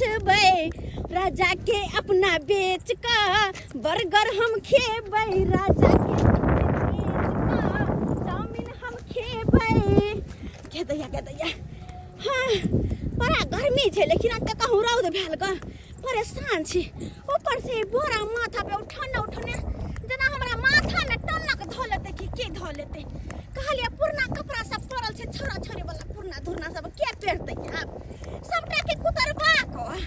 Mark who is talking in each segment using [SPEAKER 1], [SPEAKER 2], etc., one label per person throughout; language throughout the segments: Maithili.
[SPEAKER 1] बेचबै, राजा के अपना बेच कऽ बर्गर हम खेबै, राजा के बेच कऽ चाउमीन हम खेबै। के दैया के दैया, हाँ बड़ा गर्मी छै, लेकिन एते कहूँ रौद भेल कऽ परेशान छी। ऊपर से बोरा माथा पे उठौने उठौने जेना हमरा माथा में टनक धऽ लेतै कि के धऽ लेतै। कहलियै पुरना कपड़ा सब पड़ल छै, छोरा छोरी वाला पुरना धुरना सब के पहिरतै आब? सबटा के कुतरबा कऽ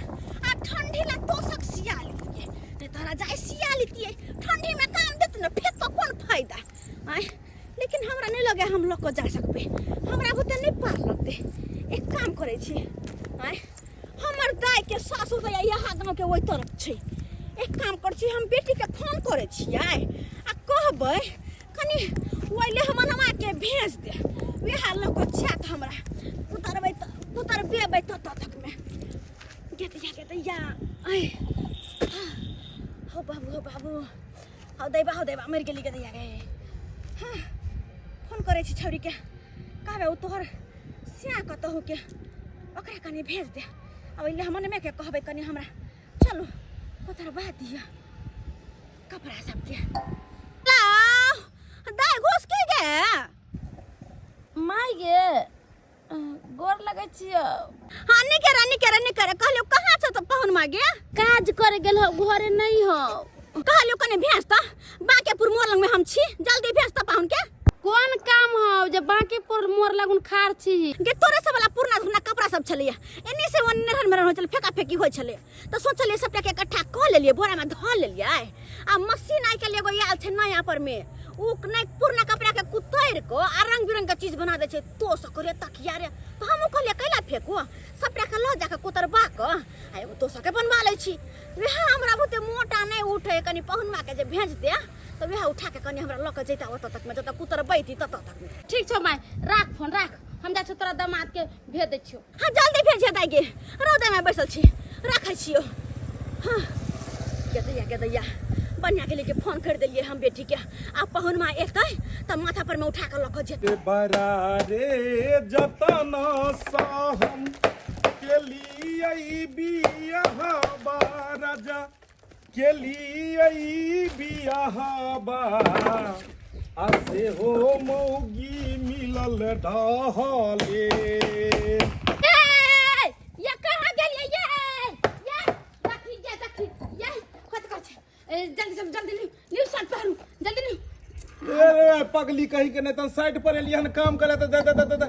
[SPEAKER 1] आ ठंडी ला तोसक सिया लेतियै, नहि तऽ रजाइ सिया लेतियै, ठंडी में काम देत ने, फेक कऽ कोन फायदा आँय। लेकिन हमरा नहि लगे हम लऽ कऽ जा सकबै, हमरा बुते नहि पार लगतै। एक काम करै छी आँय, हमर दाइ के सासुर तऽ यहाँ गाँव के ओहि तरफ छै। एक काम करै छी, हम बेटी के फोन करै छियै आ कहबै कनि ओहिले हमर के भेज दे, वएह लऽ कऽ जायत हमरा उतरबै तऽ उतरबेबै तऽ तक में गेतिया गेतिया। आय हो बाबू, हो बाबू, हौ दैबा, हौ दैबा, मरि गेली गेतिया गे। हाँ फोन करै छी छौरीके, कहबै ओ तोहर सिया कतहु के ओकरा कनि भेज दे। अब ओहि हमर के कहबै कनि हमरा चलू उतरबा दिअ कपड़ा सबके। लाओ दाइ घुस के गे।
[SPEAKER 2] माय गे, गोर लगै छियौ।
[SPEAKER 1] हाँ निके रह, निके रह, निके रह। कहलियौ कहाँ छौ तऽ पहुन मागे?
[SPEAKER 2] काज करे गेल हौ, घरे नहीं हौ।
[SPEAKER 1] कहलियौ कनि भेज तऽ, बाँकेपुर मोड़ लग में हम छी, जल्दी भेज तऽ पाहुन के।
[SPEAKER 2] कोन काम हौ जे बाँकीपुर मोड़ लगुन खाड़ छी?
[SPEAKER 1] गे तोरे सब वाला पुरना धुरना कपड़ा सब छलैया, एने से ओने रन मरन होइ छलै, फेका फेकी होइ छलै, तऽ सोचलियै सबटा के इकट्ठा कऽ लेलियै, बोरा में धऽ लेलियै। आ मशीन आइ काल्हि एगो आयल छै नया पर में, उ नहि पुरना कपड़ा के कुतरि कऽ आ रंग बिरंग के चीज बना दै छै, तोसक रे, तकिया रे। तऽ हमहूँ कहलियै कैला फेकू, सबटा के लऽ जाकऽ कुतरबा कऽ आ एगो तोसके बनवा लै छी। वएह हमरा बहुते मोटा नहि उठे, कनि पहुनवा के जे भेज दे तऽ वएह उठा के कनि हमरा लऽ कऽ जैता ओतऽ तक में, जतऽ कुतरबैती ततऽ तक में।
[SPEAKER 2] ठीक छौ माय, राख फोन राख, हम जाइ छियौ तोरा दामाद के भेज दै छियौ।
[SPEAKER 1] हाँ जल्दी भेजिए दाई गे, रौदा में बैसल छी, राखै छियौ। हाँ गेदैया गेदैया, बढ़िया के लेके फोन कर देलियै हम बेटी के, आ पहुनमा एतै तऽ माथा पर में उठा के लऽ कऽ जेतै।
[SPEAKER 3] बड़ा रे जतन सहम केलियै बियाहबा राजा, केलियै बियाहबा, आ सेहो मौगी मिलल ढहले।
[SPEAKER 2] ए, ये कहाँ गेलियै ये? ये देखी, ये देखी, ये कथि कहै छै? ए, जल्दी चलू, जल्दी लिउ, लिउ शर्ट पहरू, जल्दी लिउ।
[SPEAKER 3] ए पगली कहीं के नहीं, तन साइड पर एलियन काम करे त दे दे दे दे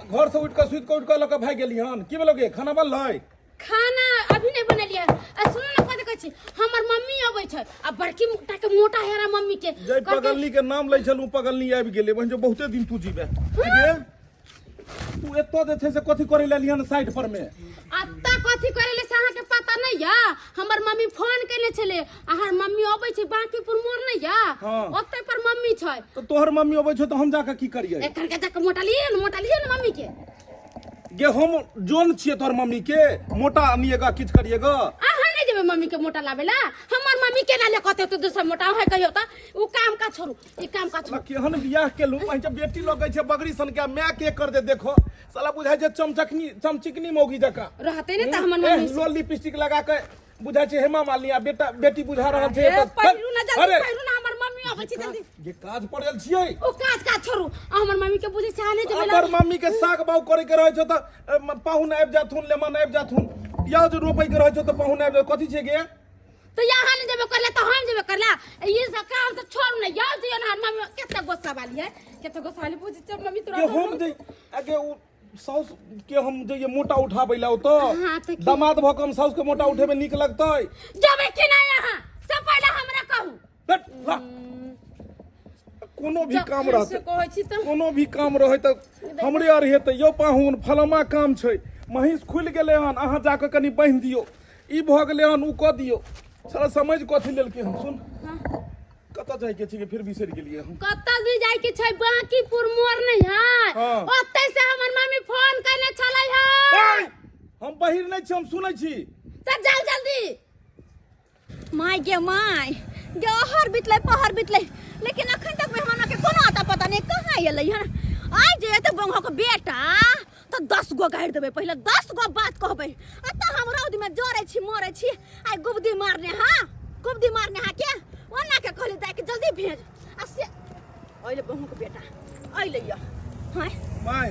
[SPEAKER 3] घर से उठ के सुति के उठ के लऽ के भागि गेलियन। की भेलो गे, खाना बनलै?
[SPEAKER 2] खाना अभी नहीं बनेलियै। आ सुनू ने, कथि कहै छी, हमर मम्मी अबै छै आ बड़की मोटा के मोटा हेरा मम्मी के
[SPEAKER 3] जै पगलनी के नाम लै छलहुँ पगलनी आबि गेलै। बहिन जो बहुते दिन तू जीबे गे, तू एतऽ जे छै से कथी करै लए एलिहन साइड पर में?
[SPEAKER 2] अत्ता कथी करै ले से अहाँके पता नहीं या? हमर मम्मी फोन केने छलै, अहाँ मम्मी अबै छै बांकीपुर मोड़ नहीं या?
[SPEAKER 3] हाँ।
[SPEAKER 2] ओतै पर मम्मी छै।
[SPEAKER 3] तऽ तोहर मम्मी अबै छौ तऽ हम जाके की करियै?
[SPEAKER 2] एकर के जाके मोटा लिए ने, मोटा लिए ने मम्मी के।
[SPEAKER 3] गे हम जोन छियै तोहर मम्मी के, मोटा अनिएगा किछु करिएगा?
[SPEAKER 2] अहाँ नहीं जेबै मम्मी के मोटा लाबे ला? हमर मम्मी केना ले कहते तो दोसर मोटा है कहियो त उ काम का छोड़ू, ई काम का छोड़ू।
[SPEAKER 3] केहन बियाह केलहुँ वहीं जब बेटी लगै छै बगड़ी सन के, माय के कर दे देखो साला बुझाइ छै चमचकनी चमचिकनी मौगी जकाँ
[SPEAKER 2] रहते ने त हमर मम्मी
[SPEAKER 3] लोल लिपस्टिक लगा के बुझाइ छै हेमा मालिनी, आ बेटा बेटी बुझा रहल छै।
[SPEAKER 2] ए, पहिरू ना जल्दी, पहिरू ना, हमर मम्मी अबै छै जल्दी।
[SPEAKER 3] ये काज पड़ल छियै।
[SPEAKER 2] ओ काज काज छोड़ू, आ हमर मम्मी के बुझै छै नहि जेबै।
[SPEAKER 3] अगर मम्मी के साग बाउ करे के रहै छौ त पाहुन आबि जाथुन, लेमन आबि जाथुन, प्याज रोपै के रहै छौ त पाहुन आबि जाथुन, कथी छै गे?
[SPEAKER 2] तो यहाँ नहीं जेबे करला तो हम जेबे करला। ये सब काम तो छोड़ ना, यार जो ना मम्मी कितना गुस्सा वाली है, कितना गुस्सा वाली पूछ जब मम्मी तोरा
[SPEAKER 3] के हम जे आगे उ साउस के हम जे ये मोटा उठाबै ला ओतऽ।
[SPEAKER 2] हाँ, तऽ की?
[SPEAKER 3] दामाद भऽ कऽ हम साउस के मोटा उठेबै नीक लगतै?
[SPEAKER 2] जेबै कि नहीं यहाँ सब पहले हमरा कहू।
[SPEAKER 3] हट, ला। कोनो भी काम
[SPEAKER 2] जखन
[SPEAKER 3] रहतै
[SPEAKER 2] से कहै छी तऽ
[SPEAKER 3] कोनो भी काम रहै तऽ हमरे आर हेतै। यौ पाहुन, फलामा काम छै, महींस खुलि गेलै हन, अहाँ जाकऽ कनि बान्हि दियौ, ई भऽ गेलै हन ओ कऽ दियौ। साला समझ कथी लेलकै हन? सुन, कतऽ जाइके छै फिर बिसरि गेलियै हम।
[SPEAKER 2] कतऽ भी जाय के छै, बांकीपुर मोड़ नहीं है?
[SPEAKER 3] हाँ।
[SPEAKER 2] ओतै से हमर मम्मी फोन केने छलै है।
[SPEAKER 3] ऐ, हम बहिर नहि छी, हम सुनै छी।
[SPEAKER 2] तऽ जाउ जल्दी।
[SPEAKER 1] माय गे माय गे, अहर बितलै पहर बितलै, लेकिन अखन तक मेहमान के कोनो आता पता नहीं, कहाँ एलै हन? आइ जे एतै बंगो के बेटा तऽ 10 गो गाड़ि देबै, पहिले 10 गो बात कहबै। आ तऽ हम रौदमे जरै छी मरै छी, आइ गुबदी मारने, हाँ गुबदी मारने। हाँ के ओना के कहली दाइ के जल्दी भेज, आ से अइले बहुक बेटा अइले य। हाँ
[SPEAKER 3] माय,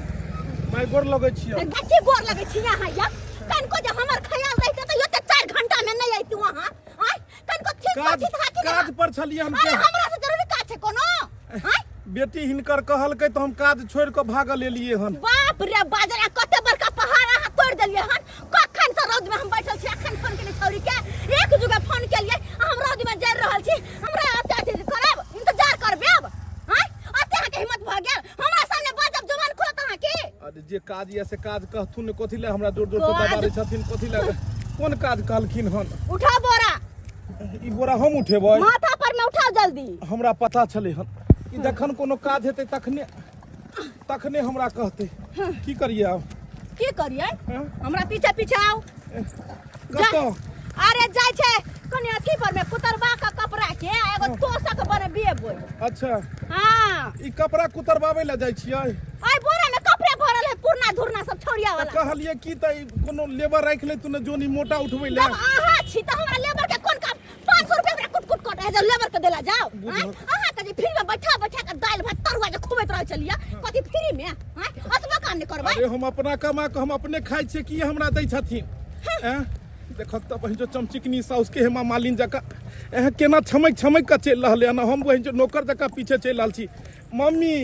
[SPEAKER 3] माय, गोर लगै छियै।
[SPEAKER 1] कथी गोर लगै छी अहाँ? य कनको जे हमर ख्याल रहिते तऽ एते 4 घंटा में नहि अइतु अहाँ। आँय कनको ठीक
[SPEAKER 3] काज
[SPEAKER 1] कथी था कि
[SPEAKER 3] काज पर छलियै हम।
[SPEAKER 1] अरे हमरा से जरूरी काज छै कोनो? आँय
[SPEAKER 3] बेटी हिनकर कहलकै तऽ हम काज छोड़ि कऽ भागल एलियै हन।
[SPEAKER 1] बाप रे बाजरा, कते बड़का पहाड़ अहाँ तोड़ि देलियै हन। कखन से रौद में हम बैठल छी, अखन फोन केने छौरी के, एक जुगा फोन केलियै आ हम रौद में जरि रहल छी। हमरा एते अथी करब, इंतजार करबे अब? आँय एते अहाँके हिम्मत भऽ गेल हमरा सामने बाजब, जबान खुलत अहाँके?
[SPEAKER 3] अरे जे काज यऽ से काज कहथुन ने, कथी लए हमरा जोर जोर से
[SPEAKER 1] काज?
[SPEAKER 3] दबारै छथिन? कथी लए, कोन काज कहलखिन हन?
[SPEAKER 1] उठाओ बोरा।
[SPEAKER 3] ई बोरा हम उठेबै?
[SPEAKER 1] माथा पर में उठाओ जल्दी।
[SPEAKER 3] हमरा पता छलै हन कि जखन कोनो काज हेतै तखने तखने हमरा कहतै। की करियै आब?
[SPEAKER 1] की करियै?
[SPEAKER 3] हँ?
[SPEAKER 1] हमरा पीछे पीछे आउ।
[SPEAKER 3] कतऽ?
[SPEAKER 1] अरे जाइ छै कनि अथी पर में कुतरबा के कपड़ा के आ एगो तोसक बनबेबै।
[SPEAKER 3] अच्छा।
[SPEAKER 1] हाँ।
[SPEAKER 3] ई कपड़ा कुतरबाबै लए जाइ छियै?
[SPEAKER 1] आइ बोरा में कपड़े भरल है, पुरना धुरना सब छौड़िया
[SPEAKER 3] तऽ
[SPEAKER 1] वाला।
[SPEAKER 3] कहलियै की तऽ ई कोनो लेबर राखि लैतु ने जोनी मोटा उठबै लए।
[SPEAKER 1] जब अहाँ छी तऽ हमरा लेबर के कोन काम? 500 रुपया हमरा कुट कुट कट है, जब लेबर के देला जाओ।
[SPEAKER 3] बुझल।
[SPEAKER 1] आँय? अहाँ के जे फ्री में बैठा बैठा के दालि भात तरुआ जे खुबैत रहै छलियै, कथी फ्री में? आँय अतबो काम नहि करबै?
[SPEAKER 3] अरे हम अपना कमा कऽ हम अपने खाइ छियै, की हमरा दै छथिन? ऐं देखक तऽ बहिन जो चमचिकनी साउस के हेमा मालिन जकाँ एहन केना छमकि छमकि कऽ चलि रहलै हन, हम बहिन जो नौकर जकाँ पीछे चलि रहल छी। मम्मी।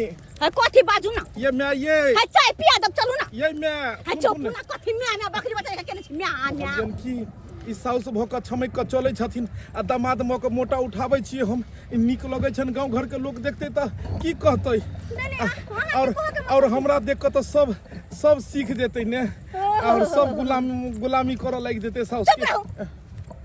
[SPEAKER 1] है कथी बाजू ना।
[SPEAKER 3] ये my ये।
[SPEAKER 1] है चाय पिया दब, चलू ना।
[SPEAKER 3] ये my.
[SPEAKER 1] है चुप ना, कथी my my बकरी बच्चा के केने छी म्या म्या।
[SPEAKER 3] कहलियनि कि ई साउस भऽ कऽ छमकि कऽ चलै छथिन आ दामाद भऽ कऽ मोटा उठाबै छियै हम, ई नीक लगै छनि? गाँव घरके लोक देखतै तऽ की कहतै?
[SPEAKER 1] नहि, नहि, अहाँ
[SPEAKER 3] और
[SPEAKER 1] के कहऽ के
[SPEAKER 3] और हमरा देख कऽ तऽ सब सब सीख जेतै ने, और सब गुलामी गुलामी करऽ लागि जेतै साउस
[SPEAKER 1] चुप
[SPEAKER 3] के।
[SPEAKER 1] रहू,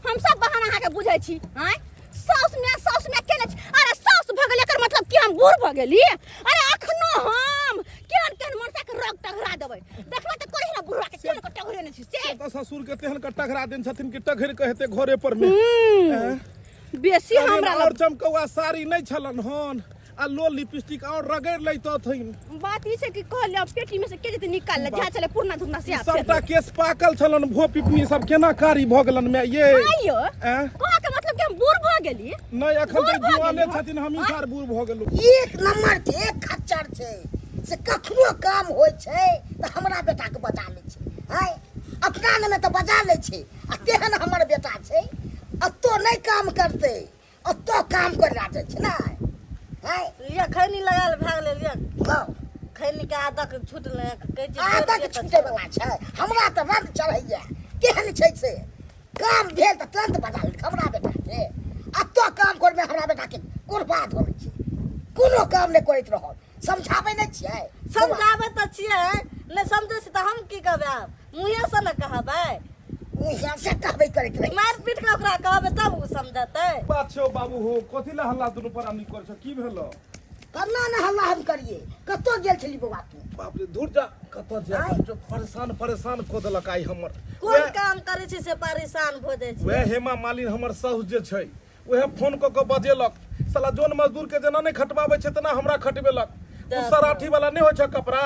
[SPEAKER 1] हम सब बहाना अहाँके बुझै छी। आँय साउस में साउस में केने छी। अरे साउस भऽ गेल एकर मतलब कि हम बूढ़ भऽ गेली? अरे अखनो हम केहन केहन मनसा के रोग टघरा देबै, देखबै तऽ करै ने बुढ़वा के केहन के टघरे ने छी से।
[SPEAKER 3] तऽ ससुर के तेहन के टघरा देन छथिन कि टघरि कऽ हेतै घरे पर में। ऐं?
[SPEAKER 1] बेसी हमरा
[SPEAKER 3] और चमकौआ साड़ी नहि छलन हन आ लो लिपस्टिक और रगड़ि लैतथिन।
[SPEAKER 1] बात ई छै कि कहलियै पेटी में से के जेतै निकाल ले, जा चले पुरना धुरना से।
[SPEAKER 3] ई सबटा केस पाकल छलन, भो पिपनी सब केना कारी भऽ गेलन माय ये।
[SPEAKER 1] आइयो
[SPEAKER 3] ऐं?
[SPEAKER 1] कहऽ के मतलब कि हम बूढ़ भऽ गेली?
[SPEAKER 3] नहि, एखन
[SPEAKER 1] बूढ़
[SPEAKER 3] तऽ
[SPEAKER 1] भऽ
[SPEAKER 3] जुआने
[SPEAKER 1] गेली।
[SPEAKER 3] छथिन, हमही सार बूढ़ भऽ गेलहुँ।
[SPEAKER 4] एक नंबर के एक खच्चर छै से, कखनो काम होइ छै तऽ हमरा बेटाके बजा लै छै। आँय अपना ने तऽ बजा लै छै, आ तेहन हमर बेटा छै, अतो नहि काम करतै, ओतो काम कर जाइ छै ने। आँय
[SPEAKER 5] लिअ खैनी लगाल भए गेलै, लिअ।
[SPEAKER 4] हँ।
[SPEAKER 5] खैनी के आदत छूटलै, कहै छी
[SPEAKER 4] आदत
[SPEAKER 5] छोड़ि दिअ तऽ
[SPEAKER 4] छूटे वाला छै? हमरा तऽ रंग चढ़ैया, केहन छै से काम भेल तऽ तुरंत बजा लेलक हमरा बेटा के। अतो काम करमे हमरा बेटा के कुरबा धऽ लै छै, कोनो काम नहि करैत रहल। समझाबै नहि छियै?
[SPEAKER 5] समझाबै तऽ छियै, नहि समझै छै तऽ हम की कहबै आब? मुँहेसँ ने कहबै।
[SPEAKER 4] मुँहे से कहबै करैत रहै।
[SPEAKER 5] मारि पीट कऽ ओकरा कहबै तब ओ समझतै।
[SPEAKER 3] बात छौ बाबू हो, कथी लए हल्ला दुनू प्राणी कर छौ? की भेलौ?
[SPEAKER 4] कन्ना ने हल्ला हम करिए? कतऽ गेल छली बौआ तू?
[SPEAKER 3] बाप रे, धुर जा, कतऽ जा।
[SPEAKER 4] आँय?
[SPEAKER 3] जो परेशान परेशान कऽ देलक आइ हमर।
[SPEAKER 5] कोन काम करै छै से परेशान भऽ जाइ छै।
[SPEAKER 3] वएह हेमा मालिन हमर साउस जे छै, वएह फोन कऽ कऽ बजेलक। साला जोन मजदूर के जेना नहि खटबाबै छै तेना हमरा खटबेलक। ओ सराठी वाला नहि होइ छै कपड़ा,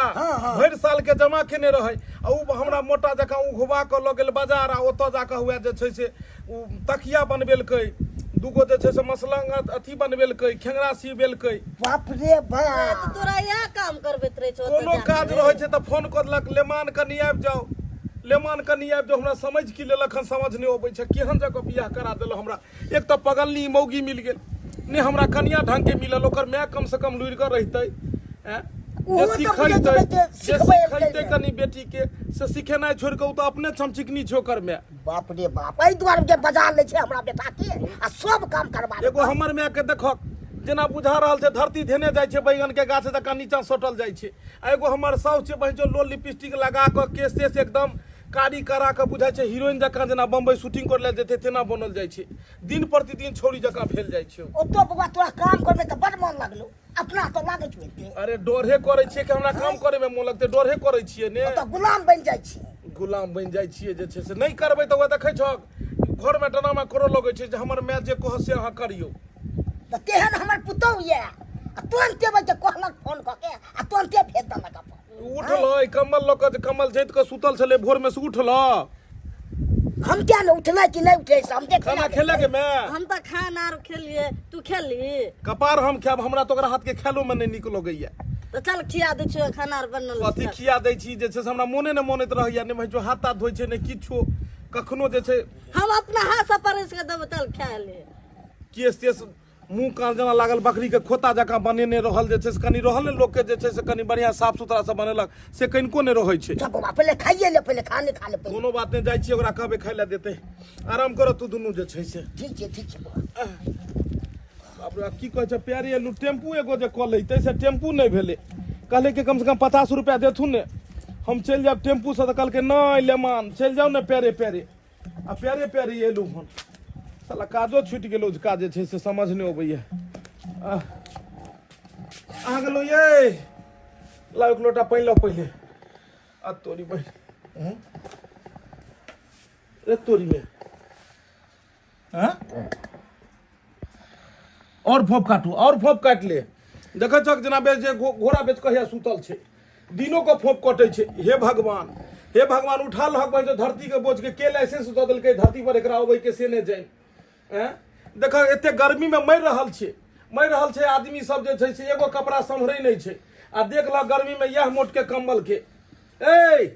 [SPEAKER 3] भरि साल के जमा केने रहै, आ ओ हमरा मोटा जकाँ उघबा कऽ लऽ गेल बाजार, आ ओतऽ जाकऽ हुए जे छै से ओ तकिया बनबेलकै, दूगो जे छै से मसलंग अथी बनबेलकै, खेंगरा सिबेलकै।
[SPEAKER 4] बाप रे
[SPEAKER 5] ए,
[SPEAKER 4] बाप।
[SPEAKER 5] तऽ तोरा इएह काम करबैत रहै छौ ओतऽ
[SPEAKER 3] कोनो
[SPEAKER 5] जाके?
[SPEAKER 3] काज रहै छै तऽ फोन कऽ देलक, लेमान कनि आबि जाउ, लेमान कनि आबि जाउ। हमरा समझ की लेलक हन समझ नहि अबै छै। केहन जगह बियाह करा देलक हमरा? एक तऽ पगलनी मौगी मिल गेल, नहि हमरा कनिया ढंग के मिलल। ओकर माय कम से कम लुरिगर रहितै, ऐं? जे
[SPEAKER 4] ओहो तऽ बुझै
[SPEAKER 3] सिखैतै
[SPEAKER 4] छलै जे
[SPEAKER 3] जे
[SPEAKER 4] सिखबै एलकै
[SPEAKER 3] सिखैतै
[SPEAKER 4] ने।
[SPEAKER 3] कनि बेटी के से सिखेनाइ छोड़ि कऽ ओ तऽ अपने चमचिकनी छै ओकर माय।
[SPEAKER 4] बाप रे बाप, एहि दुआरे जे बजा लै छै हमरा बेटा के आ सब काम करबा
[SPEAKER 3] एगो हमर माय के देखक जेना बुझा रहल छै धरती धेने जाइ छै, बैगन के गाछ जकाँ नीचा सटल जाइ छै। आ एगो हमर साउस छै बहिन जो लो लिपस्टिक लगा कऽ केस तेस एकदम कारी करा कऽ बुझाइ छै हीरोइन जकाँ, जेना बम्बई शूटिंग करै लए जेतै तेना बनल जाइ छै। दिन प्रतिदिन छौड़ी जकाँ भेल जाइ छै।
[SPEAKER 4] ओतो बौआ तोरा काम करमे तऽ बड मन लगलो, अपना तऽ लागै छौ एते।
[SPEAKER 3] अरे डोरे करै छियै कि हमरा काम करे में मोन लगतै? डोरे करै छियै ने।
[SPEAKER 4] ओतऽ गुलाम बनि जाइ छी।
[SPEAKER 3] गुलाम बनि जाइ छियै जे छै से नहि करबै तऽ वएह देखै छहक घरमे डरामा करऽ लगै छै जे हमर माय जे कहत से अहाँ करियौ।
[SPEAKER 4] तऽ तेहन हमर पुतहु यऽ, आ तुरन्ते बजे कहलक फोन कऽ के आ तुरन्ते भेज देलक अपन।
[SPEAKER 3] उठल ई कम्बल लऽ कऽ जे कम्बल जैत कऽ सुतल छलै भोर में से उठल
[SPEAKER 4] हम क्या ने उठलै कि नहि उठलै से हम देख
[SPEAKER 3] खाना खेलक मैं
[SPEAKER 5] हम तऽ खाना आर खेलिए तू खेलही
[SPEAKER 3] कपार हम खायब हमरा तऽ ओकरा हाथ के खेलो में नहि नीक लगैया
[SPEAKER 5] तऽ चल खिया दै छियौ खाना आर बनल
[SPEAKER 3] कथी
[SPEAKER 5] छै।
[SPEAKER 3] खिया दै छी जे छै से हमरा मोने नहि मोनैत रहैया नहि भाई हाथ ताथ धोइ छै नहि किछो कखनो जे छै
[SPEAKER 5] हम अपना हाथ से परसि कऽ देबौ चल खा ले
[SPEAKER 3] केस तेस मुँह कान जेना लागल बकरीके खोता जकाँ बनेने रहल जे छै से कनि रहल ने लोकके जे छै से कनि बढ़िआँ साफ सुथरासँ बनेलक से कनिको नहि रहै छै
[SPEAKER 4] चल बौआ पहिले खाइए ले पहिले खाने खा ले पहिले
[SPEAKER 3] कोनो बात नहि जाइ छियै ओकरा कहबै खाइ लए देतै आराम करऽ तू दुनू जे छै से
[SPEAKER 4] ठीक छै बौआ
[SPEAKER 3] बाप रे की कहै छै प्यारे एलू टेम्पू एगो जे कऽ लैतै से टेम्पू नहि भेलै कहलै कि कमसँ कम 50 रुपया देथुन ने हम चलि जायब टेम्पूसँ तऽ कहलकै नहि लेमान चलि जाउ ने पैरे पैरे आ पैरे पैरे एलू हन साला काजो छूटि गेल उजका जे छै से समझ नहि अबैया अहाँ गेलहुँ ये लाउ एक लोटा पानि लाउ पहिले आ तोरी बहिन हूँ? रे तोरी में हाँ? और फोप काटू और फोप काटि ले देखै छक जेना बेच जे घोड़ा बेच कहिया सुतल छै दिनो के फोप कटै छै हे भगवान हे भगवान उठा लहक बहिन जो धरती के बोझ के के लाइसेंस दऽ देलकै धरती पर एकरा अबै के से नहि जानि एँ देख एते गर्मी में मरि रहल छै मरि रहल छै आदमी सब जे छै से एगो कपड़ा सम्हरै नहि छै आ देख लह गर्मी में इएह मोट के कम्बल के ए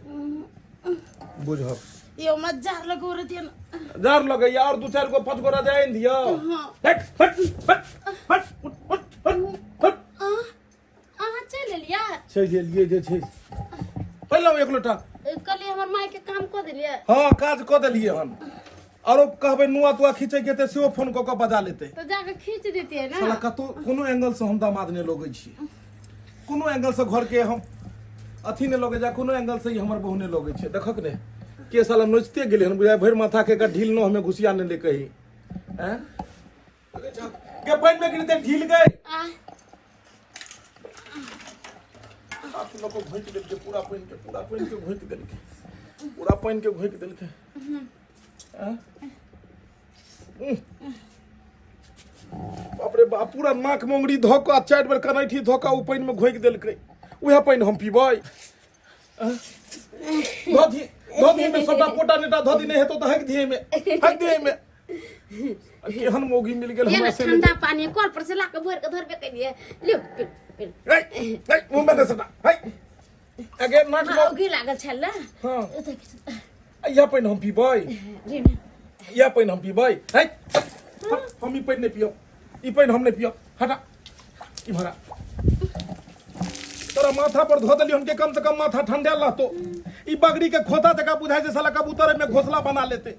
[SPEAKER 3] बुझब
[SPEAKER 1] यो मत जार लगो रह दिया
[SPEAKER 3] जार लगैया और दू चारि गो पाँच गो रजाइ आनि दियौ
[SPEAKER 1] हाँ।
[SPEAKER 3] हट हट हट हट हट हट हट
[SPEAKER 2] अहाँ चलि एलियै
[SPEAKER 3] चलि एलियै जे छै पहिले एक लोटा
[SPEAKER 2] कहलियै हमर माय के काम कऽ देलियै
[SPEAKER 3] हँ काज कऽ देलियै हन आरो कहबै नुआ तुआ खींचै के तऽ सेहो फोन कऽ कऽ बजा लेतै
[SPEAKER 2] तऽ जाके खींच देतियै ने
[SPEAKER 3] साला कतौ कोनो एंगल से हम दामाद नहि लगै छी कोनो एंगल से घर के हम अथी नहि लगै जा कोनो एंगल से ई हमर बहू नहि लगै छै देखक ने के साला नोचते गेलै हन बुझाय भरि माथा के एकर ढील न हमे घुसिया नहि ले कही हैं लगै छौ? के पानि में गिरते ढील गए
[SPEAKER 2] आ
[SPEAKER 3] हाथ लऽ कऽ घोंटि देलकै पूरा पानि के पूरा पानि के घोंटि देलकै पूरा पानि के घोंटि देलकै आँ? उह। बाप रे बाप पूरा नाक में उंगरी धऽ कऽ आ चारि बेर कनैठी धऽ कऽ ओ पानि में घोंकि देलकै उएह पानि हम पीबै आँ? धऽ दी धऽ दी एहिमे सबटा पोटा नेटा धऽ दी नहि हेतौ तऽ हकि दी एहिमे हकि दी एहिमे केहन मौगी मिल गेल
[SPEAKER 2] ये
[SPEAKER 3] हमरा
[SPEAKER 2] ना
[SPEAKER 3] से
[SPEAKER 2] ठंडा पानी कल पर से ला के भर के धरबे कलिए लियो पी पी
[SPEAKER 3] ए ए मुंह में दे सटा है अगे नाक
[SPEAKER 2] हाँ उगी लागल छल ना
[SPEAKER 3] हां
[SPEAKER 2] ओतऽ
[SPEAKER 3] इएह पानि हम पीबै
[SPEAKER 2] जी ना
[SPEAKER 3] इएह पानि हम पीबै है हम ई पानि नहि पियब ई पानि हम नहि पियब हटा इम्हर आ तोरा माथा पर धो देलियै हुनके कम से कम माथा ठंडायल रहतो ई बगड़ी के खोता जकाँ बुझाइ छै साला कबूतर एहिमे घोंसला बना लेते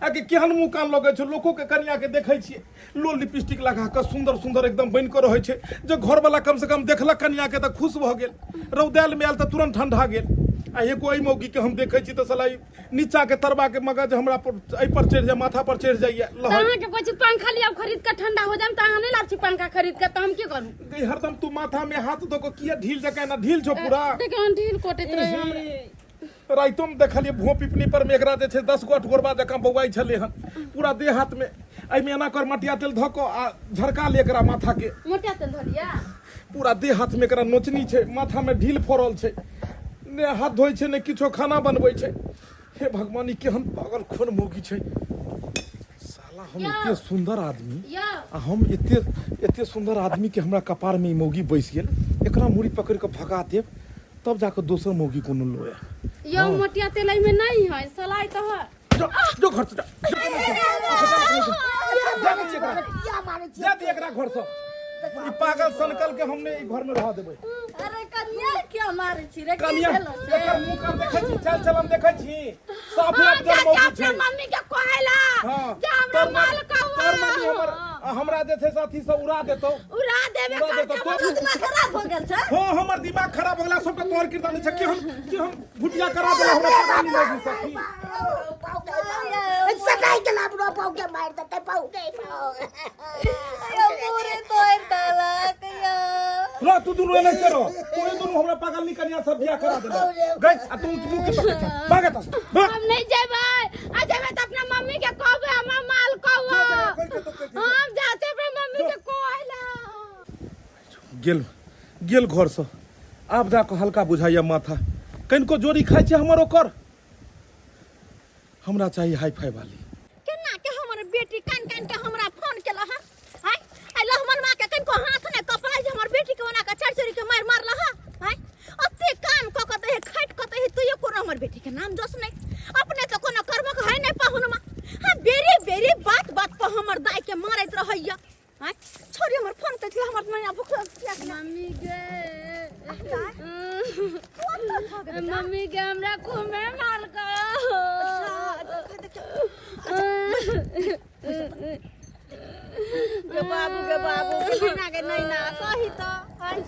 [SPEAKER 3] आ कि केहन मुँह कान लगै छै लोको के कनिया के देखै छियै लो लिपस्टिक लगा कऽ सुन्दर सुन्दर एकदम बनि कऽ रहै छै जे घरवला कम से कम देखलक कनिया के तऽ खुश भऽ गेल रौदायल में आयल तऽ तुरंत ठंडा गेल आ एगो एहि मौगी के हम देखै छी तऽ साला ई नीचा के तरबा के मगज हमरा पर एहि पर चढ़ि जाय माथा पर चढ़ि जाइए
[SPEAKER 2] तऽ अहाँके कहै छी पंखा लिअ खरीद कऽ ठंडा हो जायब तऽ अहाँ नहि लाब छी पंखा खरीद कऽ तऽ हम की करू
[SPEAKER 3] गई हरदम तू माथा में हाथ धो के किया ढील जकाँ एना ढील छौ पूरा
[SPEAKER 2] देखियौ ढील कोटैत रहै हमरा
[SPEAKER 3] राइतो में देखलियै भों पिपनी पर में एकरा जे छै 10 गो अठगोरबा जकाँ बौआइ छलै हन पूरा देह हाथ में एहिमे एना कर मटिया तेल धऽ कऽ आ झरका ले एकरा माथा के
[SPEAKER 2] मोटा तेल धऽ लिअ
[SPEAKER 3] पूरा देह हाथ में एकरा नोचनी छै माथा में ढील फड़ल छै ने हाथ धोइ छै ने किछो खाना बनबै छै हे भगवान ई केहन पागल खोन मौगी छै साला हम एते सुंदर आदमी
[SPEAKER 2] यौ
[SPEAKER 3] आ हम एते एते सुंदर आदमी के हमरा कपार में ई मौगी बैस गेल एकरा मुड़ी पकड़ के भगा देब तब जाके दोसर मौगी कोनो लोए
[SPEAKER 2] यौ मोटिया तेल एहिमे नहि है सलाइ तऽ है
[SPEAKER 3] जो जो घर से जा जा नीचे एकरा
[SPEAKER 4] किया मारै छी
[SPEAKER 3] जा दे एकरा घर से ई पागल सनकल के हमने ई घर में रह देबै
[SPEAKER 5] अरे कनिया क्या मारै छी रे की
[SPEAKER 3] कनिया
[SPEAKER 5] भेलो से
[SPEAKER 3] एकर मुंह कान देखै छी चाल चलन देखै छी साफे
[SPEAKER 2] हाँ,
[SPEAKER 3] अबजर
[SPEAKER 2] जा, जा,
[SPEAKER 3] मौगी
[SPEAKER 2] अपना
[SPEAKER 3] छै
[SPEAKER 2] मम्मी के कहेला
[SPEAKER 3] हाँ
[SPEAKER 2] जे हमरा
[SPEAKER 3] तोर
[SPEAKER 2] माल
[SPEAKER 3] मम्मी तोर मम्मी हमर
[SPEAKER 2] कौआ
[SPEAKER 3] हमरा जे छै से अथी से उड़ा देतौ
[SPEAKER 2] उड़ा देबे
[SPEAKER 3] उड़ा देतौ
[SPEAKER 2] करके
[SPEAKER 3] तो
[SPEAKER 5] दिमाग खराब हो गेल छै
[SPEAKER 3] हाँ हमर दिमाग खराब हो गेला सबके तोहर किरदानी छै कि हम भुटिया करा देला हमरा पता नहीं लगी सखी
[SPEAKER 4] सदाई के लाबरो पाऊ के मार देते पाऊ के पाऊ
[SPEAKER 5] यो पूरे तोड़ देलक यो
[SPEAKER 3] रो तू दुनू एना करो तू ई दुनू हमरा पागल नहीं कनिया सब बियाह करा देला गई आ तू मुंह के पकड़ के भागे तस भाग
[SPEAKER 2] हम नहीं जेबै आ जेबै तऽ अपना मम्मी के कहबै हमरा माल कौआ हम जाते अपना मम्मी के कहला
[SPEAKER 3] गेल गेल घर से आब जाकऽ हल्का बुझाइए माथा। कनिको जोड़ी खाइ छै हमर ओकर। हमरा चाही हाई फाई वाली।
[SPEAKER 1] केना के हमर बेटी कान कान के हमरा फोन केला हँ? आय आय लहमन माँ के कनिको हाथ ने कपड़ा जे हमर बेटी के ओना के चढ़ चढ़ के मार मारल हँ? आय अते काम क क दे खट क दे तैयो कोनो हमर बेटी के नाम जस नहीं। अपने तो कोनो कर्मक है नहीं पाहुन माँ। हाँ बेरी बेरी बात बात पर हमर दाई के मारैत रहैया। आय छोरी हमर फोन कइल हमर नैया भूख किया के
[SPEAKER 2] मम्मी गे, मम्मी गे, हमरा खूबे मारलको।
[SPEAKER 1] गे बाबू, गे बाबू, केना गे नैना कही त आय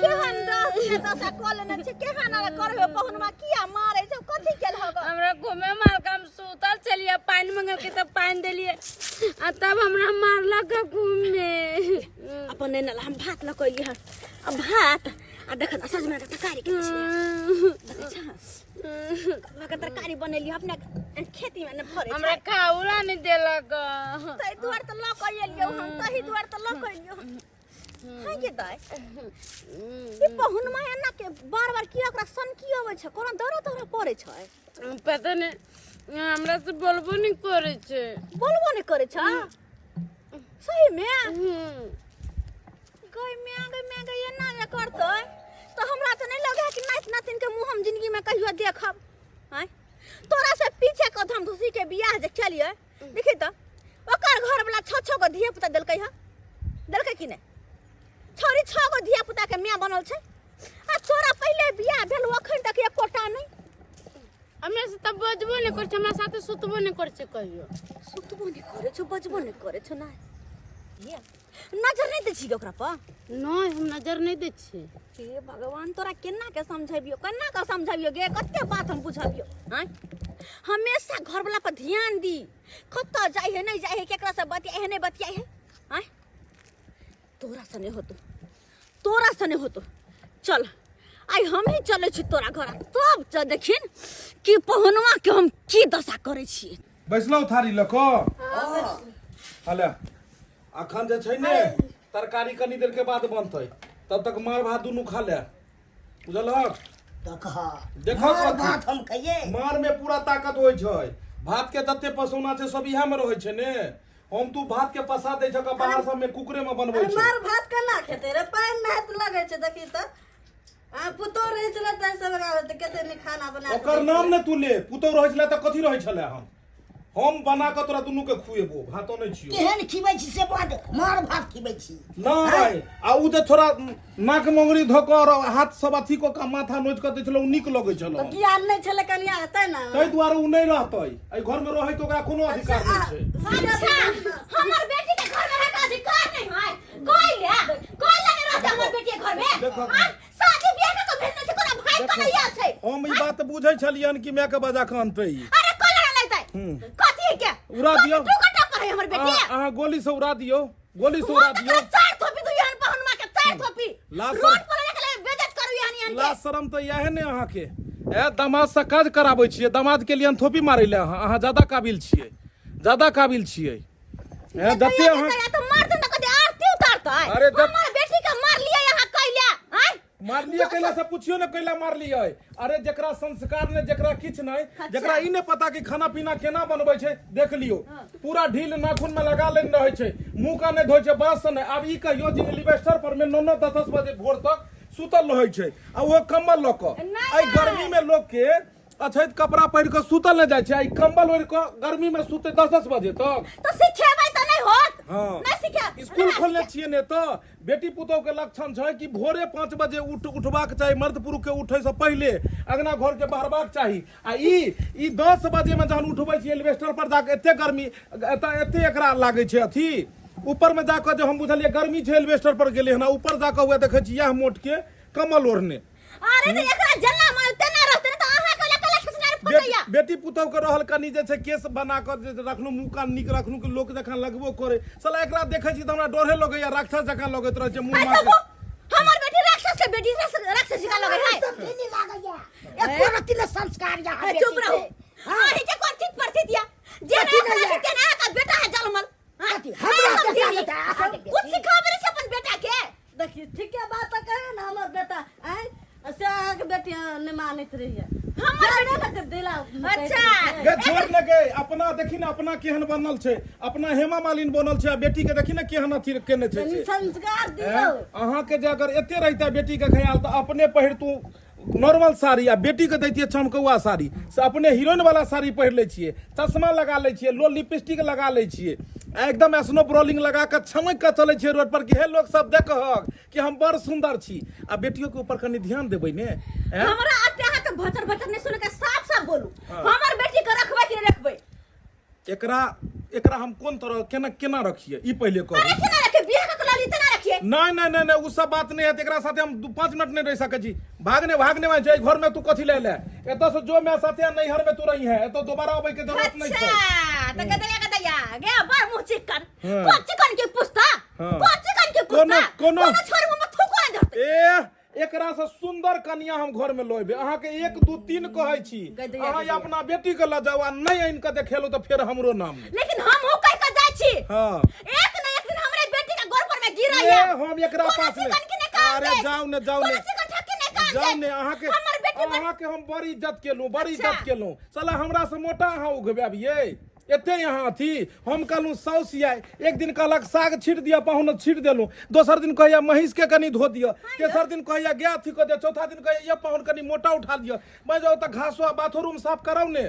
[SPEAKER 1] केहन दस के दशा कऽ लेने छै? केहन आर करबे पहुनमा? किया मारै छै? कथी केल हग?
[SPEAKER 2] हमरा खूबे मारलको। हम सुतल छलियै, पानि मंगलकै तऽ पानि देलियै आ तब हमरा मारलक खूबे।
[SPEAKER 1] अपन नैना ला हम भात लऽ कऽ एलियै हन। आ भात आ देख न सजमनि के तरकारी के छियै। देखै छह, कदुआ के तरकारी बनेलियै, अपने खेती में ने फरै
[SPEAKER 2] हमरा
[SPEAKER 1] छै।
[SPEAKER 2] खाउला नहि देलक।
[SPEAKER 1] ताहि दुआरे तऽ लऽ कऽ एलियौ हम, ताहि दुआरे तऽ लऽ कऽ एलियौ हम। हां के दाइ, ई पहुनमा एना के बार बार किया ओकरा सनकी अबै छै? कोनो दर्द तोरा पड़ै छै?
[SPEAKER 2] पता नहि, हमरा से बोलबो नहि करै छै।
[SPEAKER 1] बोलबो नहि करै छै सही में? गई मैं, गई मैं, गई एना जे करतै तऽ हमरा तऽ नहि लगै कि नाति नातिन के मुँह हम जिंदगी में कहियो देखब। आँय तोरा से पीछे के धम धुसी के बियाह जे केलियै, देखी तऽ ओकर घर वाला छः छः गो धिया पुता देलकै हँ, देलकै कि नहि? छौरी छः गो धिया पुता के माय बनल छै आ तोरा पहिले बियाह भेल अखन तक एकोटा नहि।
[SPEAKER 2] हमरा से तऽ बजबो नहि करै छै, हमरा साथे सुतबो नहि करै छै कहियो।
[SPEAKER 1] सुतबो नहि करै छौ, बजबो नहि करै छौ? नहि नजर नहि दै छी ओकरा पर?
[SPEAKER 2] नहि, हम नजर नहि दै छियै।
[SPEAKER 1] हे भगवान, तोरा केना के समझबियो, केना के समझबियो गे? कते बात हम बुझबियो? आँय हमेशा घरवाला पर ध्यान दी, कतऽ जाइ है नहि जाइ है, केकरा से बतियाइ है नहि बतियाइ है। आँय तोरा से नहि होतो, तोरा से नहि होतो। चल आइ हम ही चलै छी तोरा घर, तब चल देखिन कि पहुनवा के हम की दशा करै छियै।
[SPEAKER 3] बैसलहुँ थारी लऽ कऽ? हले अखन जे छै ने तरकारी कनी देर के बाद बनतै, तब तक मार भात दुनू खा ले, बुझलहक?
[SPEAKER 4] देखह।
[SPEAKER 3] देखह।
[SPEAKER 4] मार
[SPEAKER 3] कथी?
[SPEAKER 4] भात हम खइए।
[SPEAKER 3] मार में पूरा ताकत होइ छै। भात के जते पसौना छै सब इएह में रहै छै ने। हम तू भात के पसा दै छक बाहर सब में कुकरे में बनबै
[SPEAKER 5] अरे
[SPEAKER 3] छै।
[SPEAKER 5] मार भात केना खेतै रे? पानि नहि लगै छै। देखी तऽ आ पुतोह रहै छलै तऽ सब तऽ कते नीक खाना बना कऽ
[SPEAKER 3] ओकर
[SPEAKER 5] दै
[SPEAKER 3] नाम
[SPEAKER 5] छलै।
[SPEAKER 3] ने तू ले। पुतोह रहै छलै तऽ कथी रहै छलै? हम बना कऽ तोरा दुनू के खुएबो, भातो नहि छियौ।
[SPEAKER 4] केहन खिबै छी से बात, मार भात खिबै छी?
[SPEAKER 3] नहि, आ उ जे थोड़ा नाक मोंगरी धऽ कऽ और हाथ सब अथी कऽ कऽ माथा नोचि कऽ दै छलै, उ नीक लगै छलै।
[SPEAKER 5] तऽ ज्ञान नहि छलै कनिया हेतै ने,
[SPEAKER 3] ताहि दुआरे उ नहि रहतै एहि घर में। रहै के ओकरा कोनो अधिकार नहि छै।
[SPEAKER 1] अच्छा, हमर बेटी के घर में रहके अधिकार नहीं है? कोई ले, कोई ले नहीं रहते हमर बेटी के घर में।
[SPEAKER 3] देखो।
[SPEAKER 1] आँय, शादी बियाह के तो भेजने छै, कोनो भाई को नहीं आयल छै।
[SPEAKER 3] हम ई बात बुझै छलियन कि माय के बजा कऽ अनतै ई।
[SPEAKER 1] अरे कोई लड़ा लेतै? कथी के
[SPEAKER 3] उड़ा दियौ।
[SPEAKER 1] दू घंटा पर है हमर बेटी।
[SPEAKER 3] अहाँ गोली से उड़ा दियौ, गोली से उड़ा
[SPEAKER 1] हम
[SPEAKER 3] दियौ।
[SPEAKER 1] तकरा चार थोपी दू यहन पहुनमा के, चार थोपी।
[SPEAKER 3] लाश
[SPEAKER 1] रोड पर लेके ले बेइज्जत करू यहन यहन के।
[SPEAKER 3] लाज शरम तऽ इएह ने अहाँके। ए दामाद से काज कराबै छियै, दामाद के लिए थोपी मारै लए अहाँ ज्यादा काबिल छियै, ज्यादा काबिल छियै। ए जते अहाँ
[SPEAKER 1] तो मार दे न कदे आरती उतारतै।
[SPEAKER 3] अरे
[SPEAKER 1] हमर बेटी के मार लियै यहाँ कैला? आँय
[SPEAKER 3] मारलियै कैला से पुछियो ने, कैला मारलियै? अरे जकरा संस्कार ने, जकरा किछु नहि, जकरा ई नहि पता कि खाना पीना केना बनबै छै, देख लियौ पूरा ढील नाखून में लगा लेने रहै छै, मुंह का नहि धोइ छै, बाँस से नहि। आब ई कहियो जे एलिवेस्टर पर में 9 9 10 10 बजे भोर तक सुतल रहै छै आ ओहो कम्बल लऽ कऽ। एहि गर्मी में लोक के अछैत कपड़ा पहिर कऽ सुतल नहि जाइ छै, आ ई कम्बल ओढ़ि कऽ गर्मी में सुते 10 10 बजे तक।
[SPEAKER 1] तो सिखेबै तऽ नहि होत?
[SPEAKER 3] हाँ।
[SPEAKER 1] नहि सिखे।
[SPEAKER 3] स्कूल खोलने छियै ने तऽ बेटी पुतोह के लक्षण छै कि भोरे 5 बजे उठ उठबाक चाही, मर्द पुरुष के उठे से पहिले अंगना घर के बहरबाक चाही। आ ई 10 बजे में जहन उठबै छियै एलिवेस्टर पर जाके, एते गर्मी एतऽ एते एकरा लागै छै अथी ऊपर में जाकऽ जे हम बुझलियै गर्मी छै, एलिवेस्टर पर गेलै हन आ ऊपर जाकऽ हुए देखै छी इएह मोट के कमल ओढ़ने।
[SPEAKER 1] अरे तऽ एकरा जन्ना मारू तेना रहतै ने तऽ अहाँ के लकला खसनार फटैया।
[SPEAKER 3] बेटी पुतोह के रहल कनि जे छै केश बना कऽ जे रखलहुँ, मुँह कान नीक रखलहुँ कि लोक जकाँ लगबो करे। साला एकरा देखै छी तऽ हमरा डरे लगैया, राक्षस जकाँ लगैत रहै छै मुँह
[SPEAKER 1] आइ
[SPEAKER 3] मार
[SPEAKER 1] कहू, हमर बेटी राक्षस के बेटी राक्षस जकाँ लगै है?
[SPEAKER 4] सब ढीली लागैया, एको रत्ती ने संस्कार या
[SPEAKER 1] ए, चुप रहू। अहीं के कोन चीज परिस्थिति या जे
[SPEAKER 4] कथी
[SPEAKER 1] ना
[SPEAKER 4] नहि या?
[SPEAKER 1] के ना का बेटा है जलमल। हाँ?
[SPEAKER 4] कथी? हमरा
[SPEAKER 1] हाँ, सब
[SPEAKER 4] बेटा
[SPEAKER 1] दीदी।
[SPEAKER 4] बेटा, अहाँके बेटी।
[SPEAKER 1] कुछ सिखाबै नहि छै अपन बेटा के।
[SPEAKER 5] देखी, ठीके बात तऽ कहे ने हमर बेटा आँय।
[SPEAKER 1] अच्छा
[SPEAKER 3] गे छोड़ ने गे अपना देखी ने अपना केहन बनल छै अपना हेमा मालिन बनल छै आ बेटी के देखी ने केहन अथी केने छै
[SPEAKER 5] कनि
[SPEAKER 3] से।
[SPEAKER 5] संस्कार दियौ
[SPEAKER 3] हैं? अहाँके जे अगर एते रहिते बेटी के ख्याल तऽ अपने पहिरतू नॉर्मल साड़ी आ बेटी के दैतियै चमकौआ साड़ी से अपने हीरोइन वाला साड़ी पहिर लै छियै चश्मा लगा लै छियै लो लिपस्टिक लगा लै छियै आ एकदम स्नो ब्रोलिंग लगा कऽ छमकि कऽ चलै छियै रोड पर कि हे लोक सब देखहक कि हम बड़ सुंदर छी आ बेटियो के ऊपर कनि ध्यान देबै ने हैं?
[SPEAKER 1] हमरा एते अहाँके भचर भचर नहि सुनके साफ साफ बोलू हमर बेटी के रखबै कि नहि रखबै
[SPEAKER 3] एकरा एकरा हम कोन तरह केना केना रखिए ई पहिले कहू
[SPEAKER 1] अरे केना रखिए बियाह के लाली तना रखिए
[SPEAKER 3] नहीं नहीं नहीं नहीं उ सब बात नहीं है एकरा साथे हम 5 मिनट नहीं रह सके छी भागने भागने में छै घर में तू कथी ले ले एतऽ से जो मैं साथे आ नैहर में तू रही है एतऽ दोबारा अबै के जरूरत नहीं छै
[SPEAKER 1] अच्छा त गदैया गदैया गे बड़ मुंह चिकन
[SPEAKER 3] हाँ।
[SPEAKER 1] कोन चिकन के पुस्ता
[SPEAKER 3] हाँ।
[SPEAKER 1] कोन चिकन के पुस्ता
[SPEAKER 3] कोनो- कोनो-
[SPEAKER 1] कोनो छोर मुंह में थूको नहीं धरते
[SPEAKER 3] ए एकरा से सुंदर कनिया हम घर में लोबे अहाँ के 1 2 3 कहै छी
[SPEAKER 1] गदैया
[SPEAKER 3] अहाँ
[SPEAKER 1] गदैया।
[SPEAKER 3] अपना बेटी के ल जाओ आ नहीं आनि के देखेलो तऽ फेर हमरो नाम नहीं
[SPEAKER 1] लेकिन हम हो कह के जाइ छी
[SPEAKER 3] हाँ
[SPEAKER 1] एक न एक दिन हमरे बेटी के गोर पर में गिरा
[SPEAKER 3] ए, हम एकरा पास
[SPEAKER 1] चिकन
[SPEAKER 3] नहीं
[SPEAKER 1] के नहीं काम
[SPEAKER 3] अरे
[SPEAKER 1] देत।
[SPEAKER 3] जाओ ने जाओ
[SPEAKER 1] कोनो
[SPEAKER 3] ने
[SPEAKER 1] चिकन ठक्की नहीं काम
[SPEAKER 3] जाओ
[SPEAKER 1] देत।
[SPEAKER 3] ने अहाँ के
[SPEAKER 1] हमर बेटी बड़
[SPEAKER 3] अहाँ के हम बड़ी इज्जत केलहुँ बड़ी
[SPEAKER 1] अच्छा।
[SPEAKER 3] इज्जत केलहुँ साला हमरा से मोटा अहाँ उघबायब ये एते यहाँ अथी हम कहलहुँ साउस या एक दिन कहलक साग छीट दिअ पाहुन छीट देलहुँ दोसर दिन कहैया महींस के कनि धो दिअ तेसर दिन कहैया गाय अथी कऽ दिअ चौथा दिन कहैया ये पाहुन कनि मोटा उठा दिअ मैं जाउ तऽ घासो आ बाथरूम साफ कराउ ने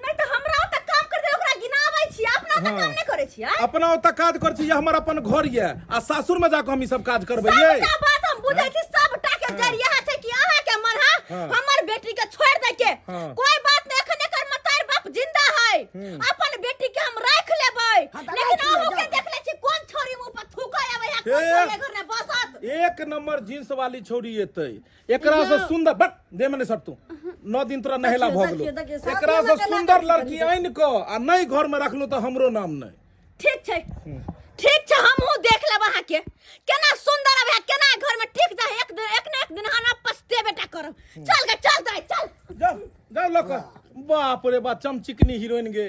[SPEAKER 1] नहीं तो हमरा ओतऽ काम कर दे ओकरा गिनाबै छी अपना ओतऽ
[SPEAKER 3] हाँ।
[SPEAKER 1] काम नहीं करै छी आँय?
[SPEAKER 3] अपना ओतऽ काज करै छी हमर अपन घर ये आ सासुर में जाकऽ हम ई सब काज करबै ये
[SPEAKER 1] सबटा बात हम बुझै छी सबटा के जरिया छै कि अहाँ के मन है
[SPEAKER 3] हाँ।
[SPEAKER 1] हमर बेटी के छोड़ दे के
[SPEAKER 3] हाँ।
[SPEAKER 1] कोई बात नहीं एखन एकर मतार बाप जिंदा है अपन बेटी के हम राख लेबै
[SPEAKER 4] हाँ, तऽ
[SPEAKER 1] लेकिन
[SPEAKER 4] राखि लिअ,
[SPEAKER 1] अहूँ के
[SPEAKER 4] जाउ।
[SPEAKER 1] देख ले छी कोन छोरी मुंह पर थूकै आबै है कोन
[SPEAKER 3] हे।
[SPEAKER 1] छोरी घर में बसत
[SPEAKER 3] एक नंबर जींस वाली छौड़ी एतै एकरा से सुंदर बट they मने सर तू 9 दिन तोरा नहेला भऽ गेलो
[SPEAKER 5] देखियौ, देखियौ, शादी
[SPEAKER 3] एकरा से
[SPEAKER 5] में केना
[SPEAKER 3] सुंदर
[SPEAKER 5] करै
[SPEAKER 3] लड़की आनि कऽ आ नहि घर में रखलहुँ तऽ हमरो नाम नहि
[SPEAKER 1] ठीक छै ठीक छै हमहूँ देख लेब अहाँके केना सुंदर अबै है केना घर में ठीक जाए एक दिन एक ने एक दिन अहाँ पछते बेटा करब चल गे चल जाए चल
[SPEAKER 3] जाओ जाओ लऽ कऽ बाप रे बाप चमचिकनी हीरोइन गे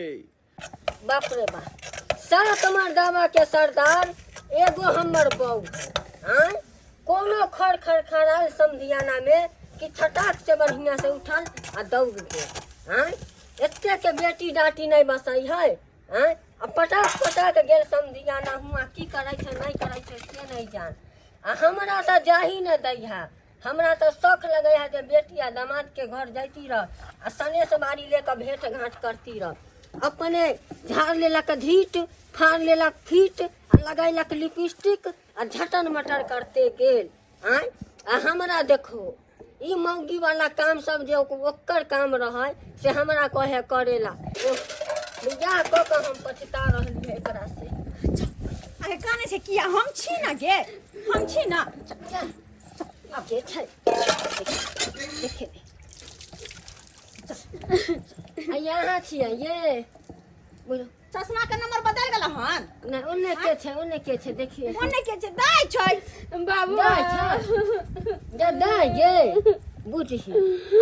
[SPEAKER 6] बाप रे बाप सात मर्दावा के सरदार एगो हमर बहू आँय कोनो खर खर खड़ाल समधियाना में कि छटाक से बढ़िया से उठल आ दौड़ गेल आँय एते के बेटी डाटी नहीं बसै है आँय आ पटाक पटाक गेल समधियाना हुआ की करै छै नहीं करै छै से नहीं जान आ हमरा तऽ जाही ने दै है हमरा तऽ शौक लगै है जे बेटी आ दामादके घर जैती रह आ सनेस बाड़ी ले कऽ भेंट घाँट करती रह अपने झाड़ लेलक धीट फाड़ लेलक फीट आ लगैलक लिपस्टिक आ झटन मटर करते गेल आँय आ हमरा देखो ई मौगी वाला काम सब जे ओकर काम रहै से हमरा कहे करेला ओ बियाह कऽ कऽ हम पछता रहली एकरा से
[SPEAKER 1] अरे काने छै किया हम छी ना गे हम छी ना
[SPEAKER 6] के छै देखे आ यहाँ छियै ये बोलो
[SPEAKER 1] चश्मा के नंबर बदल गेल हन
[SPEAKER 6] नहि ओन्ने के छै ओन्ने के छै देखिए
[SPEAKER 1] ओने के छै दाइ छै
[SPEAKER 2] बाबू
[SPEAKER 6] दाइ छै जे दाइ गे बुझही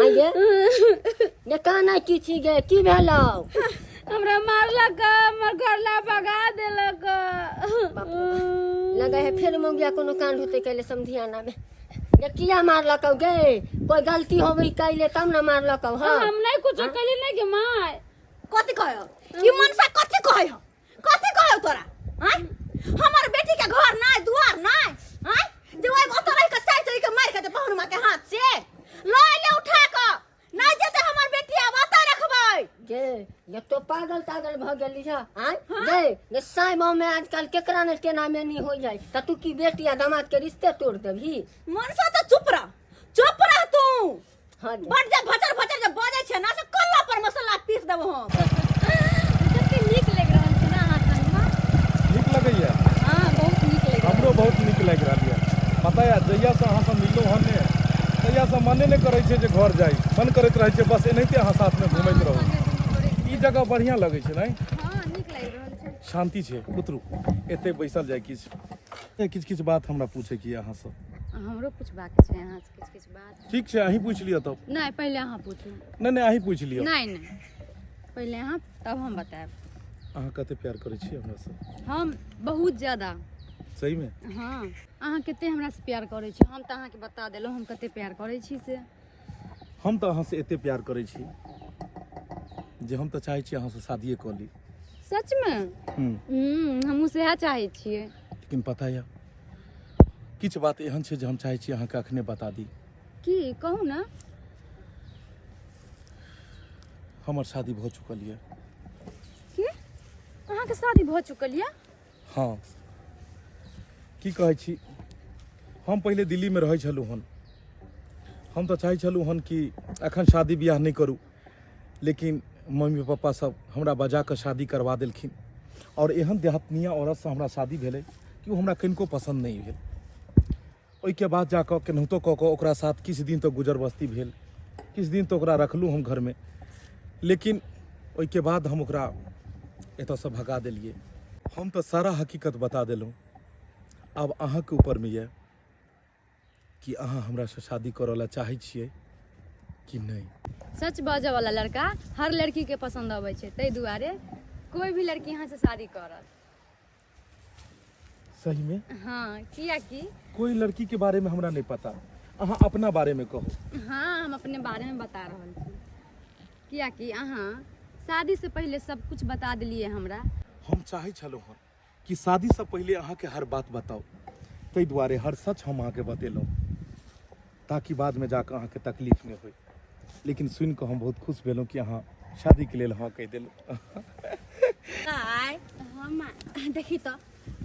[SPEAKER 6] आ गे ये काना की छी गे की भेलौ
[SPEAKER 2] हमरा मारलक हमर घर ला भगा देलक
[SPEAKER 6] बाप रे बाप। लगे है फेर मौगिया कोनो कांड होते कैले समधियाना में ये किया मारलकौ गे कोई गलती होबे कैले तब ना मारलकौ हाँ
[SPEAKER 2] हम नहीं कुछ कैली नहीं के माय
[SPEAKER 1] कथी कहो ई मनसा कथी कहै हो कथी कहै तोरा आँय हमर बेटी के घर নাই दुआर নাই आँय जे ओइ ओतऽ रहि के चारि चोरी के मारि के पहुनमा के हाथ से लऽ ले उठा कऽ नहि जेतै हमर बेटी आब ओतऽ रखबै
[SPEAKER 6] गे ये तो पागल तागल भ गेली छ आँय गे ये साई गाँव में आजकल केकरा ने केना में नहीं हो जाए त तू की बेटी आ दामाद के रिश्ते तोड़ देबही
[SPEAKER 1] मनसा तऽ चुप रह चुप रह तू
[SPEAKER 6] हाँ गे।
[SPEAKER 1] बड जे भचर भचर जे बजै छै ना से कल्ला पर मसाला पीस देबो हम
[SPEAKER 2] कते नीक लागि रहल छै ने अहाँ संगमे
[SPEAKER 3] नीक लगैया
[SPEAKER 2] हाँ बहुत नीक लागि रहल
[SPEAKER 3] हमरो बहुत नीक लागि रहल यऽ पता यऽ जहियासँ अहाँसँ मिललहुँ हन ने तहियासँ मने नहि करै छै जे घर जाइ मन करैत रहै छै बस एनाहिते अहाँ साथमे घुमैत रहू ई जगह बढ़िआँ लगै छै नहि
[SPEAKER 2] हाँ नीक लागि रहल छै
[SPEAKER 3] शान्ति छै उतरू एतै बैसल जाइ किछु किछु किछु बात हमरा पूछैके यऽ अहाँसँ
[SPEAKER 2] हमरो पूछबाक छै अहाँसँ किछु किछु बात
[SPEAKER 3] ठीक छै अहीं पूछि लिअ तब
[SPEAKER 2] नहि पहिले अहाँ पूछू
[SPEAKER 3] नहि नहि अहीं पूछि लिअ
[SPEAKER 2] नहि नहि पहिले अहाँ तब हम बतायब
[SPEAKER 3] अहाँ कते प्यार करै छी हमरासँ
[SPEAKER 2] हम बहुत ज्यादा
[SPEAKER 3] सहीमे
[SPEAKER 2] हँ अहाँ कते हमरासँ प्यार करै छी हम तऽ अहाँके बता देलहुँ हम कते प्यार करै छी से
[SPEAKER 3] हम तऽ अहाँसँ एते प्यार करै छी जे हम तऽ चाहै छी अहाँसँ शादिए कऽ ली।
[SPEAKER 2] सचमे? हमहूँ सएह चाहै छियै।
[SPEAKER 3] लेकिन पता यऽ, किछु बात एहन छै जे हम चाहै छी अहाँके अखने बता दी।
[SPEAKER 2] की कहू ने।
[SPEAKER 3] हमर शादी भऽ चुकल यऽ।
[SPEAKER 2] की अहाँके शादी भऽ चुकल यऽ?
[SPEAKER 3] हँ, की कहै छी, हम पहिले दिल्लीमे रहै छलहुँ हन। हम तऽ चाहै छलहुँ हन कि एखन शादी बियाह नहि करू, लेकिन मम्मी पापा सब हमरा बजा कऽ शादी करवा देलखिन आओर एहन देहातनिया औरतसँ हमरा शादी भेलै कि ओ हमरा कनिको पसन्द नहि भेल। ओहिके बाद जाकऽ केनाहितो कऽ कऽ ओकरा साथ किछु दिन तऽ गुजर बस्ती भेल, किछु दिन तऽ ओकरा रखलहुँ हम घरमे, लेकिन ओहिके बाद हम ओकरा एतऽसँ भगा देलियै। हम तऽ सारा हकीकत बता देलहुँ, आब अहाँके ऊपरमे यऽ कि अहाँ हमरासँ शादी करऽ लए चाहै छियै कि नहि।
[SPEAKER 2] सच बाजऽ वाला लड़का हर लड़की के पसंद अबै छै, ताहि दुआरे कोई भी लड़की अहाँ से शादी करत।
[SPEAKER 3] सही में?
[SPEAKER 2] हाँ, किया कि
[SPEAKER 3] कोई लड़की के बारे में हमरा नहीं पता, अहाँ अपना बारे में कहू।
[SPEAKER 2] हाँ, हम अपने बारे में बता रहल छी, कियाकि अहाँ शादी से पहले सब कुछ बता देलिए हमरा।
[SPEAKER 3] हम चाहै छलहुँ हन कि शादीसँ पहिले अहाँके हर बात बताउ, ताहि दुआरे हर सच हम अहाँके बतेलहुँ ताकि बादमे जाकऽ अहाँके तकलीफ नहि होइ। लेकिन सुनि कऽ हम बहुत खुश भेलहुँ कि अहाँ शादीके लेल हँ कहि देलहुँ।
[SPEAKER 1] आय हम देखी तऽ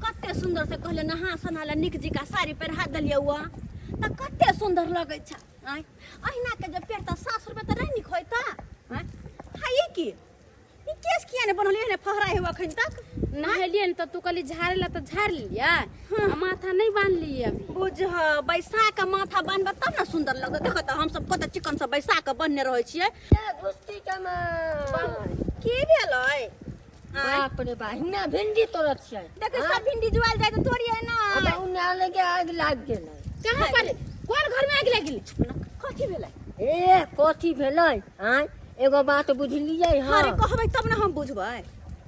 [SPEAKER 1] कते सुन्दर से कहले नहा सोना ला नीक जिका साड़ी पहिरा देलियै हुआ तऽ कते सुन्दर लगै छै। आय अहिना के जे पेड़ तऽ सासुर में तऽ नहीं नीक होइता। आय हाय की ई केस किया ने बनलियै ने फहराइ हुआ अखन तक?
[SPEAKER 2] नहेलियै ने तऽ तू कहली झाड़े ला तऽ झाड़ि लेलियै, आ माथा नहि बान्हलियै अभी।
[SPEAKER 1] बुझ बैसा के माथा बान्हब तब ने सुन्दर लगत। देखो तऽ हमसब कते चिकन से बैसा के बन्हने रहै छियै।
[SPEAKER 6] ए, घुसती कमाय।
[SPEAKER 1] की भेलै? आँय?
[SPEAKER 6] बाप रे बा, हिना भिंडी तोड़त छियै।
[SPEAKER 1] देखै सब भिंडी जुआल जाइ तऽ तोड़ियै ने।
[SPEAKER 6] आ उन्ने लगे आगि लागि गेलै।
[SPEAKER 2] कहाँ पर कोन घर में आगि लागि गेलै?
[SPEAKER 1] कथी भेलै?
[SPEAKER 6] ए कथी भेलै? आँय एगो बात बुझलियै? हँ
[SPEAKER 1] अरे कहबै तब ने हम बुझबै।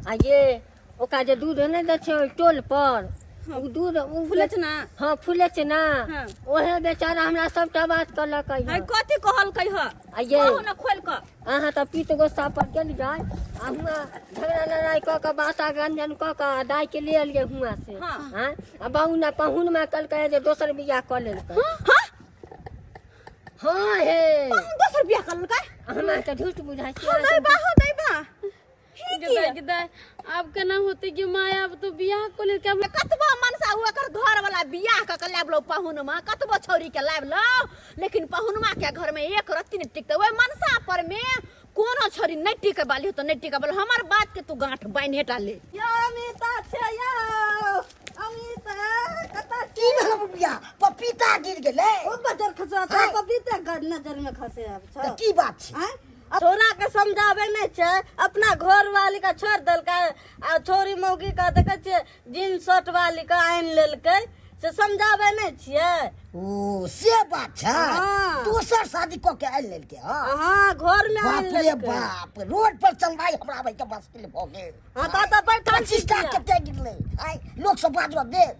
[SPEAKER 6] आ ये ओकरा जे दूध नहि दै छै ओहि टोल पर, ओ दूध ओ
[SPEAKER 1] फुलचना?
[SPEAKER 6] हँ फुलचना।
[SPEAKER 1] हाँ।
[SPEAKER 6] ओहे बेचारा हमरा सबटा बात कहलकै
[SPEAKER 1] है
[SPEAKER 6] हँ।
[SPEAKER 1] कथी कहलकै हँ?
[SPEAKER 6] आ ये
[SPEAKER 1] कहू ने खोलि कऽ।
[SPEAKER 6] अहाँ तऽ पीत गोस्सा पर गेलियै आ हुआँ झगड़ा लड़ाइ कऽ कऽ बाता गंजन कऽ कऽ आ दाइ के ले एलियै हुआँ से।
[SPEAKER 1] हाँ।
[SPEAKER 6] आँय आ बहू ने पहुन में कहलकै जे दोसर बियाह कऽ लेलकै।
[SPEAKER 1] हाँ?
[SPEAKER 6] हाँ हे
[SPEAKER 1] पहुन दोसर बियाह कऽ लेलकै?
[SPEAKER 6] हमरा तऽ झूठ बुझाइ छै।
[SPEAKER 1] हँ दैबा, हँ दैबा। ही की?
[SPEAKER 2] गदाई गदाई, आब केना होते कि माय, आब तो बियाह को लेल के
[SPEAKER 1] कतबो मनसा ओ एकर घर वाला बियाह कऽ के लाबलो पहुनमा, कतबो छौरी के लाबलो, लेकिन पहुनमा के घर में एक रत्ती नहीं टिकते। ओहि मनसा पर में कोनो छौरी नहीं टिके वाली होतो, नहीं टिके वाली। हमर बात के तू गांठ बान्हे टा ले।
[SPEAKER 5] यो अमिता छै, यो अमिता कतऽ?
[SPEAKER 4] की भेल बुढ़िया? पपीता गिर गेलै।
[SPEAKER 5] ओ बजर खसवा तऽ
[SPEAKER 4] आँय?
[SPEAKER 5] पपीता गड़ नजर में खसे आब छौ।
[SPEAKER 4] तऽ की बात छै?
[SPEAKER 5] आँय? आ छोरा के समझाबै नहि छै, अपना घर वाली के छोड़ि देलकै आ छोरी मौगी के देखै छियै जींस शर्ट वाली के आनि लेलकै, से समझाबै नहि छियै।
[SPEAKER 4] ओ से बात छै।
[SPEAKER 5] हाँ।
[SPEAKER 4] दोसर शादी कऽ के आनि लेलकै। हँ
[SPEAKER 5] हाँ, घर में
[SPEAKER 4] बाप
[SPEAKER 5] आनि
[SPEAKER 4] रे
[SPEAKER 5] लेलकै।
[SPEAKER 4] बाप, रोड पर चलनाइ हमरा भाई के मुश्किल भऽ गेल।
[SPEAKER 5] हाँ, तऽ तऽ बैठल छी
[SPEAKER 4] 25 टा
[SPEAKER 5] किया?
[SPEAKER 4] कते गिरलै। आइ लोक सब बाजऽ देत?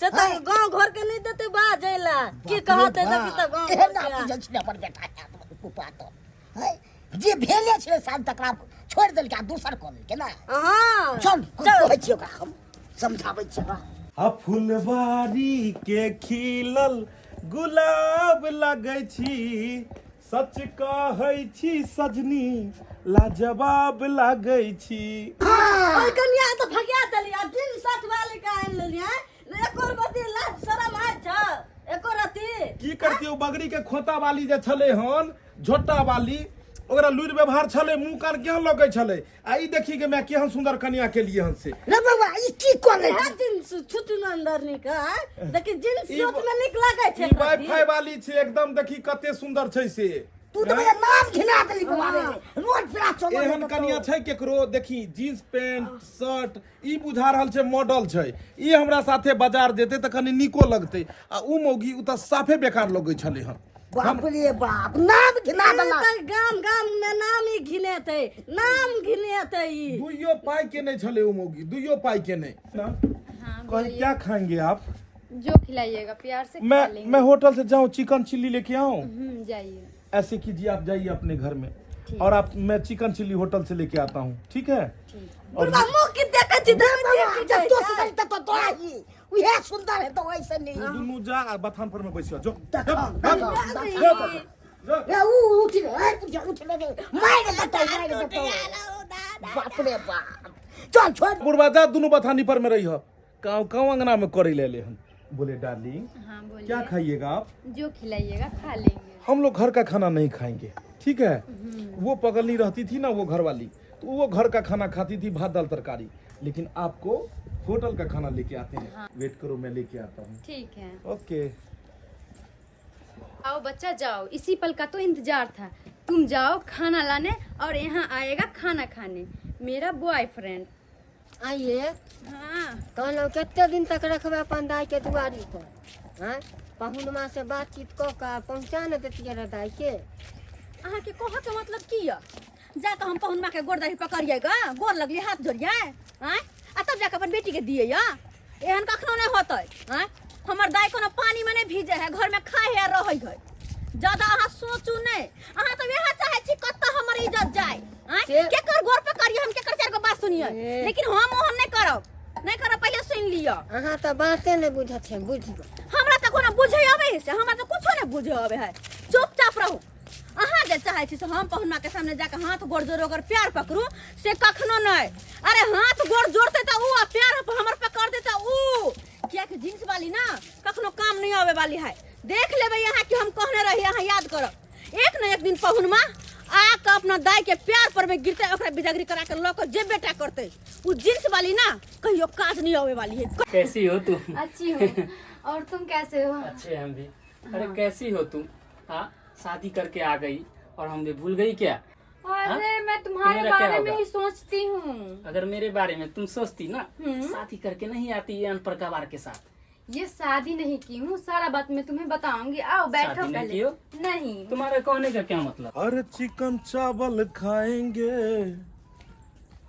[SPEAKER 5] से तऽ
[SPEAKER 4] आँय?
[SPEAKER 5] गाँव घर के नहि देतै बाजै लए, की
[SPEAKER 4] बाप रे
[SPEAKER 5] कहतै?
[SPEAKER 4] बाप,
[SPEAKER 5] देखी तऽ गाँव
[SPEAKER 4] एहन
[SPEAKER 5] घर
[SPEAKER 4] ना
[SPEAKER 5] के
[SPEAKER 4] बुझै छी अपन बेटा के कुपा तऽ है जे भेले छलै साल तकरा छोड़ि देलकै आ दोसर कऽ लेलकै ने।
[SPEAKER 5] हाँ
[SPEAKER 4] चल कहै छियै ओकरा, हम समझाबै छियै ओकरा।
[SPEAKER 3] आ फुलवारी के खिलल गुलाब लगै छी, सच कहै छी सजनी लाजवाब लगै छी।
[SPEAKER 5] ओहि कनिया तऽ भगिया देली आ जींस शर्ट वाली के आनि लेली। एको रत्ती लाज शरम आइ छ? एको रत्ती
[SPEAKER 3] की करती? ओ बगड़ी के खोता वाली जे छलै हन, झोटा वाली, ओकरा लुरि व्यवहार छलै, मुँह कान केहन लगै छलै। आ ई देखी के माय केहन सुंदर कनिया के लिए हन से।
[SPEAKER 4] रे बौआ, ई की कऽ लेलकै?
[SPEAKER 5] इएह जींस छुटू अंदर नीक आँय? देखी जींस
[SPEAKER 3] ई
[SPEAKER 5] शर्ट में नीक लागै छै
[SPEAKER 3] ई वाईफाई वाली छै एकदम, देखी कते सुंदर छै से।
[SPEAKER 4] तू तऽ मेरा नाम घिना देली बौआ रे, रोड पर चल।
[SPEAKER 3] एहन कनिया छै केकरो? देखी जींस पेंट शर्ट, ई बुझा रहल छै मॉडल छै। ई हमरा साथे बाजार जेतै तऽ कनि नीको लगतै, आ उ मौगी उ तऽ साफे बेकार लगै छलै हन।
[SPEAKER 4] बाप रे बाप, नाम घिना
[SPEAKER 5] ई
[SPEAKER 4] देलक।
[SPEAKER 5] तऽ गाम गाम में नाम ही घिनेतै, नाम घिनेतै ई।
[SPEAKER 3] दुइयो पाई के नहीं छलै उ मौगी, दुइयो पाई के नहीं ना।
[SPEAKER 2] हाँ,
[SPEAKER 3] कहीं
[SPEAKER 2] बोलिए।
[SPEAKER 3] क्या खाएंगे आप?
[SPEAKER 2] जो खिलाइएगा प्यार से खा
[SPEAKER 3] मैं
[SPEAKER 2] लेंगे।
[SPEAKER 3] मैं होटल से जाऊं चिकन चिल्ली लेके आऊं?
[SPEAKER 2] जाइए।
[SPEAKER 3] ऐसे कीजिए, आप जाइए अपने घर में, और आप मैं चिकन चिल्ली होटल से लेके आता हूँ, ठीक है? और
[SPEAKER 5] बुढ़बा मुँह की देखै छी, देखै छियै की
[SPEAKER 4] जब
[SPEAKER 5] कहै
[SPEAKER 4] तो
[SPEAKER 5] छै?
[SPEAKER 4] सुंदर तो तोरा ही उहे सुंदर है तो वैसे नहीं।
[SPEAKER 3] तू दुनू जा आ बथान पर में बैसियो, जो।
[SPEAKER 4] देखो,
[SPEAKER 3] जो,
[SPEAKER 4] देखो,
[SPEAKER 3] जो, जो।
[SPEAKER 4] ए उ उठ रे, ए उठ उठ रे, मार देतौ, मार देतौ, बाप रे बाप, चल छोड़।
[SPEAKER 3] बुढ़बा जा, दुनू बथानी पर में रही हो, काव काव अंगना में करे ले ले हम। बोले डार्लिंग।
[SPEAKER 2] हाँ बोलिए।
[SPEAKER 3] क्या खाइएगा आप?
[SPEAKER 2] जो खिलाइएगा खा लेंगे।
[SPEAKER 3] हम लोग घर का खाना नहीं खाएंगे, ठीक है? वो पगलनी रहती थी ना वो घरवाली, तो वो घर का खाना खाती थी, भात दाल तरकारी, लेकिन आपको होटल का खाना लेके आते हैं। हाँ। वेट करो, मैं लेके आता हूँ।
[SPEAKER 2] ठीक है।
[SPEAKER 3] ओके।
[SPEAKER 2] आओ बच्चा जाओ, इसी पल का तो इंतजार था। तुम जाओ खाना लाने और यहाँ आएगा खाना खाने मेरा बॉयफ्रेंड।
[SPEAKER 6] आइए।
[SPEAKER 2] हाँ।
[SPEAKER 6] कहलहुँ कते दिन तक रखबै अपन दाइके दुआरी पर? आँय, पहुनमा से बातचीत कऽ कऽ पहुँचा ने देतियै रऽ दाइके।
[SPEAKER 1] अहाँके कहऽ के मतलब की यऽ? जाकऽ हम पहुनमा के गोर दाढ़ी पकड़ियै ग, गोर लगलियै, हाथ जोड़ियै, आँय, आ तब जाकऽ अपन बेटीके दियै? यऽ एहन कखनो नहि होतै। आँय, हमर दाइ कोनो पानिमे नहि भीजै है, घरमे खाइ है आ रहै है। ज्यादा अहाँ सोचू नहि। अहाँ तऽ वएह चाहै छी कतऽ हमर इज्जत जाय। आँय, केकर गोर पकड़ियै हम, केकर चारि गो बात सुनियै? लेकिन हम ओहन नहि करब, नहि करब, पहिले सुनि लिअ।
[SPEAKER 6] अहाँ तऽ बाते नहि बुझै छियै, बुझियौ।
[SPEAKER 1] हमरा तऽ कोनो बुझै अबै है से? हमरा तऽ कुछो नहि बुझै अबै है। चुपचाप रहू। अहाँ जे चाहै छी से हम पहुना के सामने जाके हाथ गोड़ जोड़ ओकर प्यार पकड़ू, से कखनो नहि। अरे हाथ गोड़ जोड़ते तऽ ऊ आ प्यार हमर पकड़ते तऽ ऊ, कियाकि जींस वाली ना कखनो काम नहीं आवे वाली है। देख लेबै अहाँ कि हम कहने रही, अहाँ याद करब, एक न एक दिन पहुनमा आ के अपना दाई के प्यार पर में गिरते, ओकरा बिदागरी करा के लऽ के जे बेटा करते। उ जींस वाली ना कहियो काज नहीं आवे वाली है।
[SPEAKER 7] कैसी हो तुम?
[SPEAKER 2] अच्छी हो, और तुम कैसे हो?
[SPEAKER 7] अच्छे हम भी। अरे कैसी हो तुम? हाँ, शादी करके आ गई और हम भी भूल गई क्या?
[SPEAKER 2] अरे मैं तुम्हारे
[SPEAKER 7] मेरा क्या
[SPEAKER 2] बारे में
[SPEAKER 7] होगा?
[SPEAKER 2] ही सोचती हूँ।
[SPEAKER 7] अगर मेरे बारे में तुम सोचती ना, शादी करके नहीं आती ये अनपढ़ गवार के साथ।
[SPEAKER 2] ये शादी नहीं की हूँ, सारा बात मैं तुम्हें बताऊंगी, आओ बैठो।
[SPEAKER 7] शादी नहीं
[SPEAKER 2] पहले
[SPEAKER 7] की हो?
[SPEAKER 2] नहीं।
[SPEAKER 7] तुम्हारे कहने का क्या मतलब?
[SPEAKER 3] अरे चिकन चावल खाएंगे,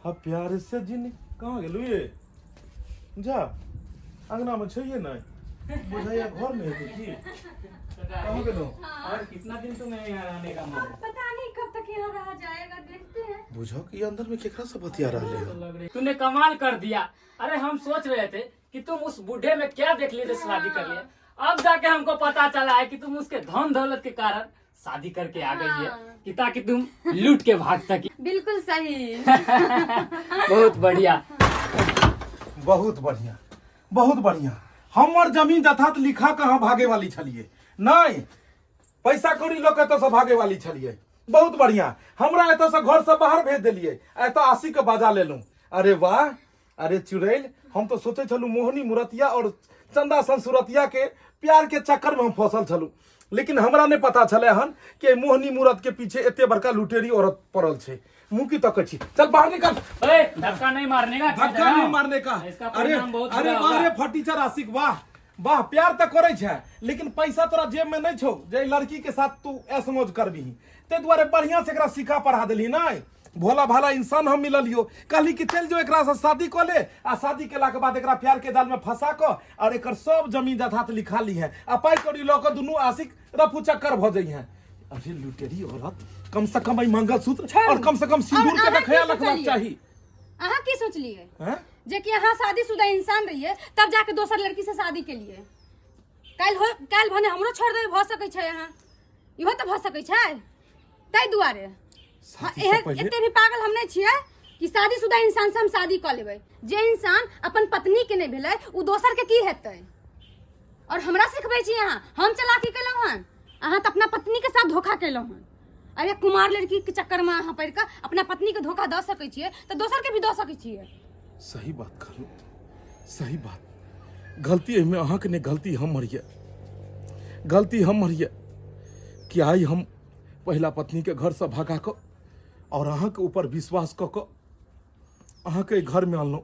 [SPEAKER 3] हाँ प्यार से जिन। कहाँ गेलू ये? जा, अंगना में छैये नहीं, बुझाइया घर में हेतै की। कहाँ गेलू?
[SPEAKER 7] और कितना दिन तुम्हें यहाँ रहने का मन है?
[SPEAKER 2] पता नहीं कब तक यहाँ रहा जाएगा, देखते हैं।
[SPEAKER 3] बुझो कि अंदर में केकरा से बतिया रहले है।
[SPEAKER 7] लग रही तूने कमाल कर दिया। अरे हम सोच रहे थे कि तुम उस बूढ़े में क्या देख लिए जो शादी कर लिए, अब जाके हमको पता चला है कि तुम उसके धन दौलत के कारण शादी करके आ गई है कि ताकि तुम लूट के भाग सके।
[SPEAKER 2] बिल्कुल सही।
[SPEAKER 7] बहुत बढ़िया।
[SPEAKER 3] बहुत बढ़िया, बहुत बढ़िया। हमर जमीन जथा लिखा कहाँ भागे वाली छलिए? नहीं, पैसा कौड़ी लऽ के एतऽ भागे वाली छलिए। बहुत बढ़िया, हमरा एतऽ से घर से बाहर भेज देलिए, एतऽ आशी के बजा लेलहुँ। अरे वाह, अरे चुड़ैल, हम तो सोचे छलहुँ मोहनी मुरतिया और चंदा सन सुरतिया के प्यार के चक्कर में हम फसल छलहुँ, लेकिन हमरा नहीं पता छलै हन कि मोहनी मूरत के पीछे एते बड़का लुटेरी औरत पड़ल छै। मुँह की तकै छी? चल बाहर निकल।
[SPEAKER 7] ए, धक्का नहीं मारने का।
[SPEAKER 3] धक्का नहीं मारने का।
[SPEAKER 7] इसका
[SPEAKER 3] अरे
[SPEAKER 7] परिणाम बहुत
[SPEAKER 3] अरे
[SPEAKER 7] बुरा
[SPEAKER 3] वाह
[SPEAKER 7] होगा।
[SPEAKER 3] रे फटीचर आशिक, वाह वाह, प्यार तऽ करै छै लेकिन पैसा तोरा जेब में नहीं छौ जे लड़की के साथ तू ऐश मौज करबिही, ताहि दुआरे बढ़िया से एकरा सिखा पढ़ा देलही। नहीं भोला भाला इंसान हम मिललियो, कहली कि चलि जो एकरा से शादी कऽ ले, आ शादी केला के बाद एकरा प्यार के जाल में फंसा कऽ और एकर सब जमीन जायदाद लिखा ली है आ पाइ कौड़ी लऽ कऽ दुनू आशिक रफू चक्कर भऽ जाइ है। अरे लुटेरी औरत, कम से कम एहि मंगलसूत्र और कम से कम सिंदूर के
[SPEAKER 2] अहाँ
[SPEAKER 3] तऽ
[SPEAKER 2] की
[SPEAKER 3] ख्याल रखबाक
[SPEAKER 2] सोचलियै?
[SPEAKER 3] चाही।
[SPEAKER 2] अहाँ की सोचलिए?
[SPEAKER 3] हैं?
[SPEAKER 2] जे कि अहाँ शादीशुदा इंसान रहिए तब जाके दोसर लड़की से शादी के लिए काल्हि हो, काल्हि भने हमरो छोड़ देबै, भऽ सकै छै अहाँ, इहो तऽ भऽ सकै छै, ताहि दुआरे हाँ,
[SPEAKER 3] शादी से
[SPEAKER 2] एहन
[SPEAKER 3] पहिले
[SPEAKER 2] एते भी पागल हम नहि छियै कि शादीशुदा इंसान से हम शादी कऽ लेबै। जे इंसान अपन पत्नी के नहि भेलै ओ दोसर के की हेतै? और हमरा सिखबै छी अहाँ? हम चलाकी केलहुँ हन? अहाँ तऽ अपना पत्नी के साथ धोखा केलहुँ हन। अरे कुमार लड़की के चक्कर में अहाँ पड़ि कऽ अपना पत्नी के धोखा दऽ सकै छियै तऽ दोसर के भी दऽ सकै छियै।
[SPEAKER 3] सही बात कहलहुँ, सही बात। गलती एहिमे अहाँके नहि, गलती हमर यऽ, गलती हमर यऽ कि आइ हम पहिला पत्नीके घरसँ भगा कऽ और अहाँके ऊपर विश्वास कऽ कऽ अहाँके एहि घरमे अनलहुँ,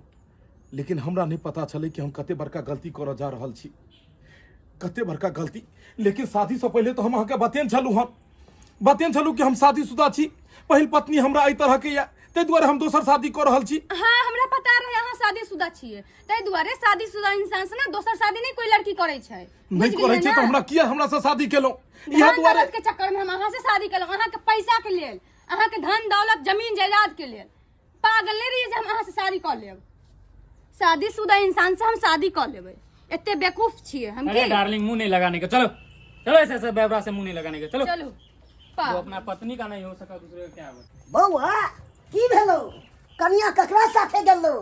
[SPEAKER 3] लेकिन हमरा नहि पता छलै कि हम कते बड़का गलती करऽ जा रहल छी, कते बड़का गलती। लेकिन शादीसँ पहिले तऽ हम अहाँके बतेने छलहुँ, हम बतेने छलहुँ कि हम शादीशुदा छी, पहिल पत्नी हमरा एहि तरहके यऽ, ताहि दुआरे हम दोसर शादी कऽ रहल छी।
[SPEAKER 2] हाँ, हमरा पता रहे अहाँ शादीशुदा छियै, ताहि दुआरे शादीशुदा इंसान से ना दोसर शादी नहीं कोई लड़की करै छै।
[SPEAKER 3] नहि
[SPEAKER 2] बुझि
[SPEAKER 3] करै
[SPEAKER 2] गेलियै
[SPEAKER 3] छै तऽ
[SPEAKER 2] ना?
[SPEAKER 3] हमरा किया हमरासँ शादी केलहुँ? इएह
[SPEAKER 2] धन
[SPEAKER 3] दुआरे
[SPEAKER 2] दौलत के चक्कर में हम अहाँ से शादी केलहुँ, अहाँ के पैसा के लेल। अहाँके धन दौलत जमीन जायदाद के लेल पागल नहि रहियै जे हम अहाँसँ शादी कऽ लेब। शादीशुदा इंसान से हम शादी कऽ लेबै, एते बेवकूफ छियै हम?
[SPEAKER 7] अरे
[SPEAKER 2] की
[SPEAKER 7] डार्लिंग, मुंह नहीं लगाने का। चलो चलो, ऐसे ऐसे बेवरा से मुंह नहीं लगाने का, चलो।
[SPEAKER 2] चलू।
[SPEAKER 7] वो अपना पत्नी का नहीं हो सका, दूसरे का क्या होगा?
[SPEAKER 4] बौआ, की भेलो? कनिया ककरा साथे गेलो?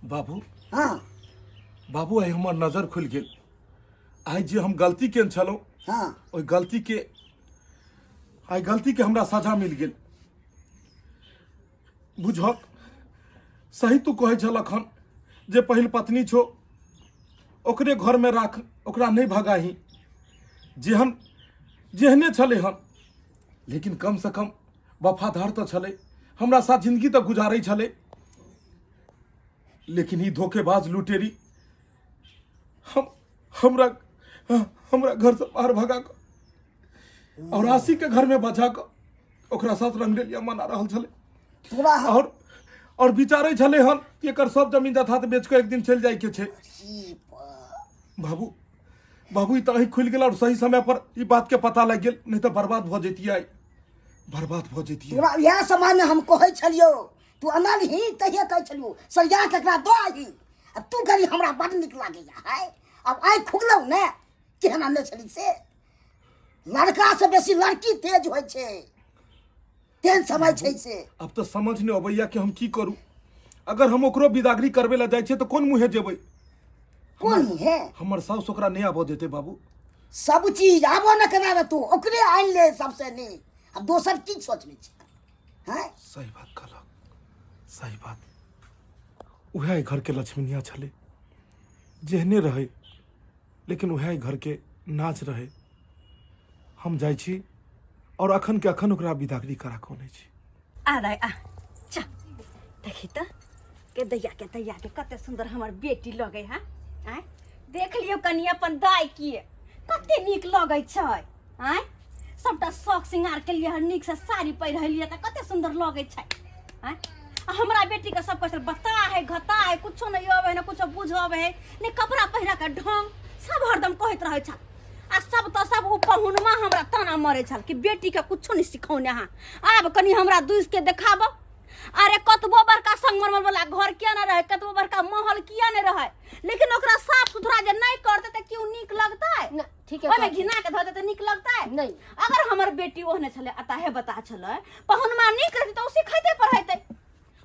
[SPEAKER 3] बाबू।
[SPEAKER 4] हाँ।
[SPEAKER 3] बाबू, आइ हमर नजर खुलि गेल। आइ जे हम गलती केने छलहुँ, ओहि गलती के, आइ गलती के हमरा सजा मिल गेल। बुझक सही तू कहै छलक हन जे पहिल पत्नी छो, ओकरे घरमे राख, ओकरा नहि भगाही। जेहन जेहने छलै हन, लेकिन कमसँ कम वफादार तऽ छलै, हमरा साथ जिंदगी तऽ गुजारै छलै। लेकिन ई धोखेबाज लुटेरी हम हमरा हमरा घरसँ बाहर भगा कऽ और आशी के घर में बचा कऽ ओकरा साथ रंगरेलिया मना रहल छलै।
[SPEAKER 4] तोरा
[SPEAKER 3] और विचारै छलै हन कि एकर सब जमीन जथा बेच कऽ एक दिन चलि जाय के छै। बाबू, बाबू, ई तऽ आँखि खुलि गेल और सही समय पर ई बात के पता लागि गेल, नहीं तऽ बर्बाद भऽ जैतियै, आइ बर्बाद भऽ जैतियै।
[SPEAKER 4] तोरा इएह समयमे हम कहै छलियौ, तू अनलही तहिए कहै छलियौ सरिया के एकरा दऽ आही, आ तू कही हमरा बड नीक लागैया है। आब आइ खुगलौ ने केहन अनने छली से। लड़का से बेसी लड़की तेज होइ छै, तेहन समय छै से।
[SPEAKER 3] अब तऽ समझ नहि अबैया कि हम की करू। अगर हम ओकरो बिदागरी करबै लए जाइ छियै तऽ कोन मुँहे जेबै?
[SPEAKER 4] कोन मुँहे?
[SPEAKER 3] हमर साउस ओकरा नहि आबऽ देतै बाबू।
[SPEAKER 4] सब चीज आबो न केना तू ओकरे आनि ले सबसे नीक। आब दोसर की सोचने छै हैं?
[SPEAKER 3] सही बात कहलक, सही बात। उएह घरके लक्ष्मीनिया छलै, जेहने रहै लेकिन उएह घरके नाच रहै। हम जाइ छी और अखन के अखन ओकरा बिदागरी करा कऽ अनै छी।
[SPEAKER 1] आ दाइ, आ चा देखी तऽ के दैया के, दैया के कते सुंदर हमर बेटी लगै है। आँय, देख लियौ कनि अपन दाइ के कते नीक लगै छै। आँय, सबटा शौक श्रृंगार के लिए नीक से साड़ी पहिरलियै तऽ कते सुंदर लगै छै। आँय, आ हमरा बेटी के सब कहै बता है, घता है, कुछो नहीं अबै है, ने कुछो बुझ अबै है, ने कपड़ा पहिरा के ढंग, सब हरदम कहैत रहै छल। आ सब तऽ सब ओ पहुनमा हमरा ताना मरै छल कि बेटी के कुछो नहीं सिखौने अहाँ, आब कनि हमरा दुसि के देखाबो। अरे कतबो बड़का संगमरमर वाला घर किया ने रहे, कतबो बड़का महल किया ने रहे, लेकिन ओकरा साफ सुथरा जे नहीं करते तऽ क्यों नीक लगतै?
[SPEAKER 6] ना, ठीक है।
[SPEAKER 1] ओहिमे घिना के धऽ देतै, नीक लगतै?
[SPEAKER 6] नहीं।
[SPEAKER 1] अगर हमर बेटी ओहने छलै, अताहे बता छलै, पहुनमा नीक रहतै तऽ ओ सिखैते पढ़ैते,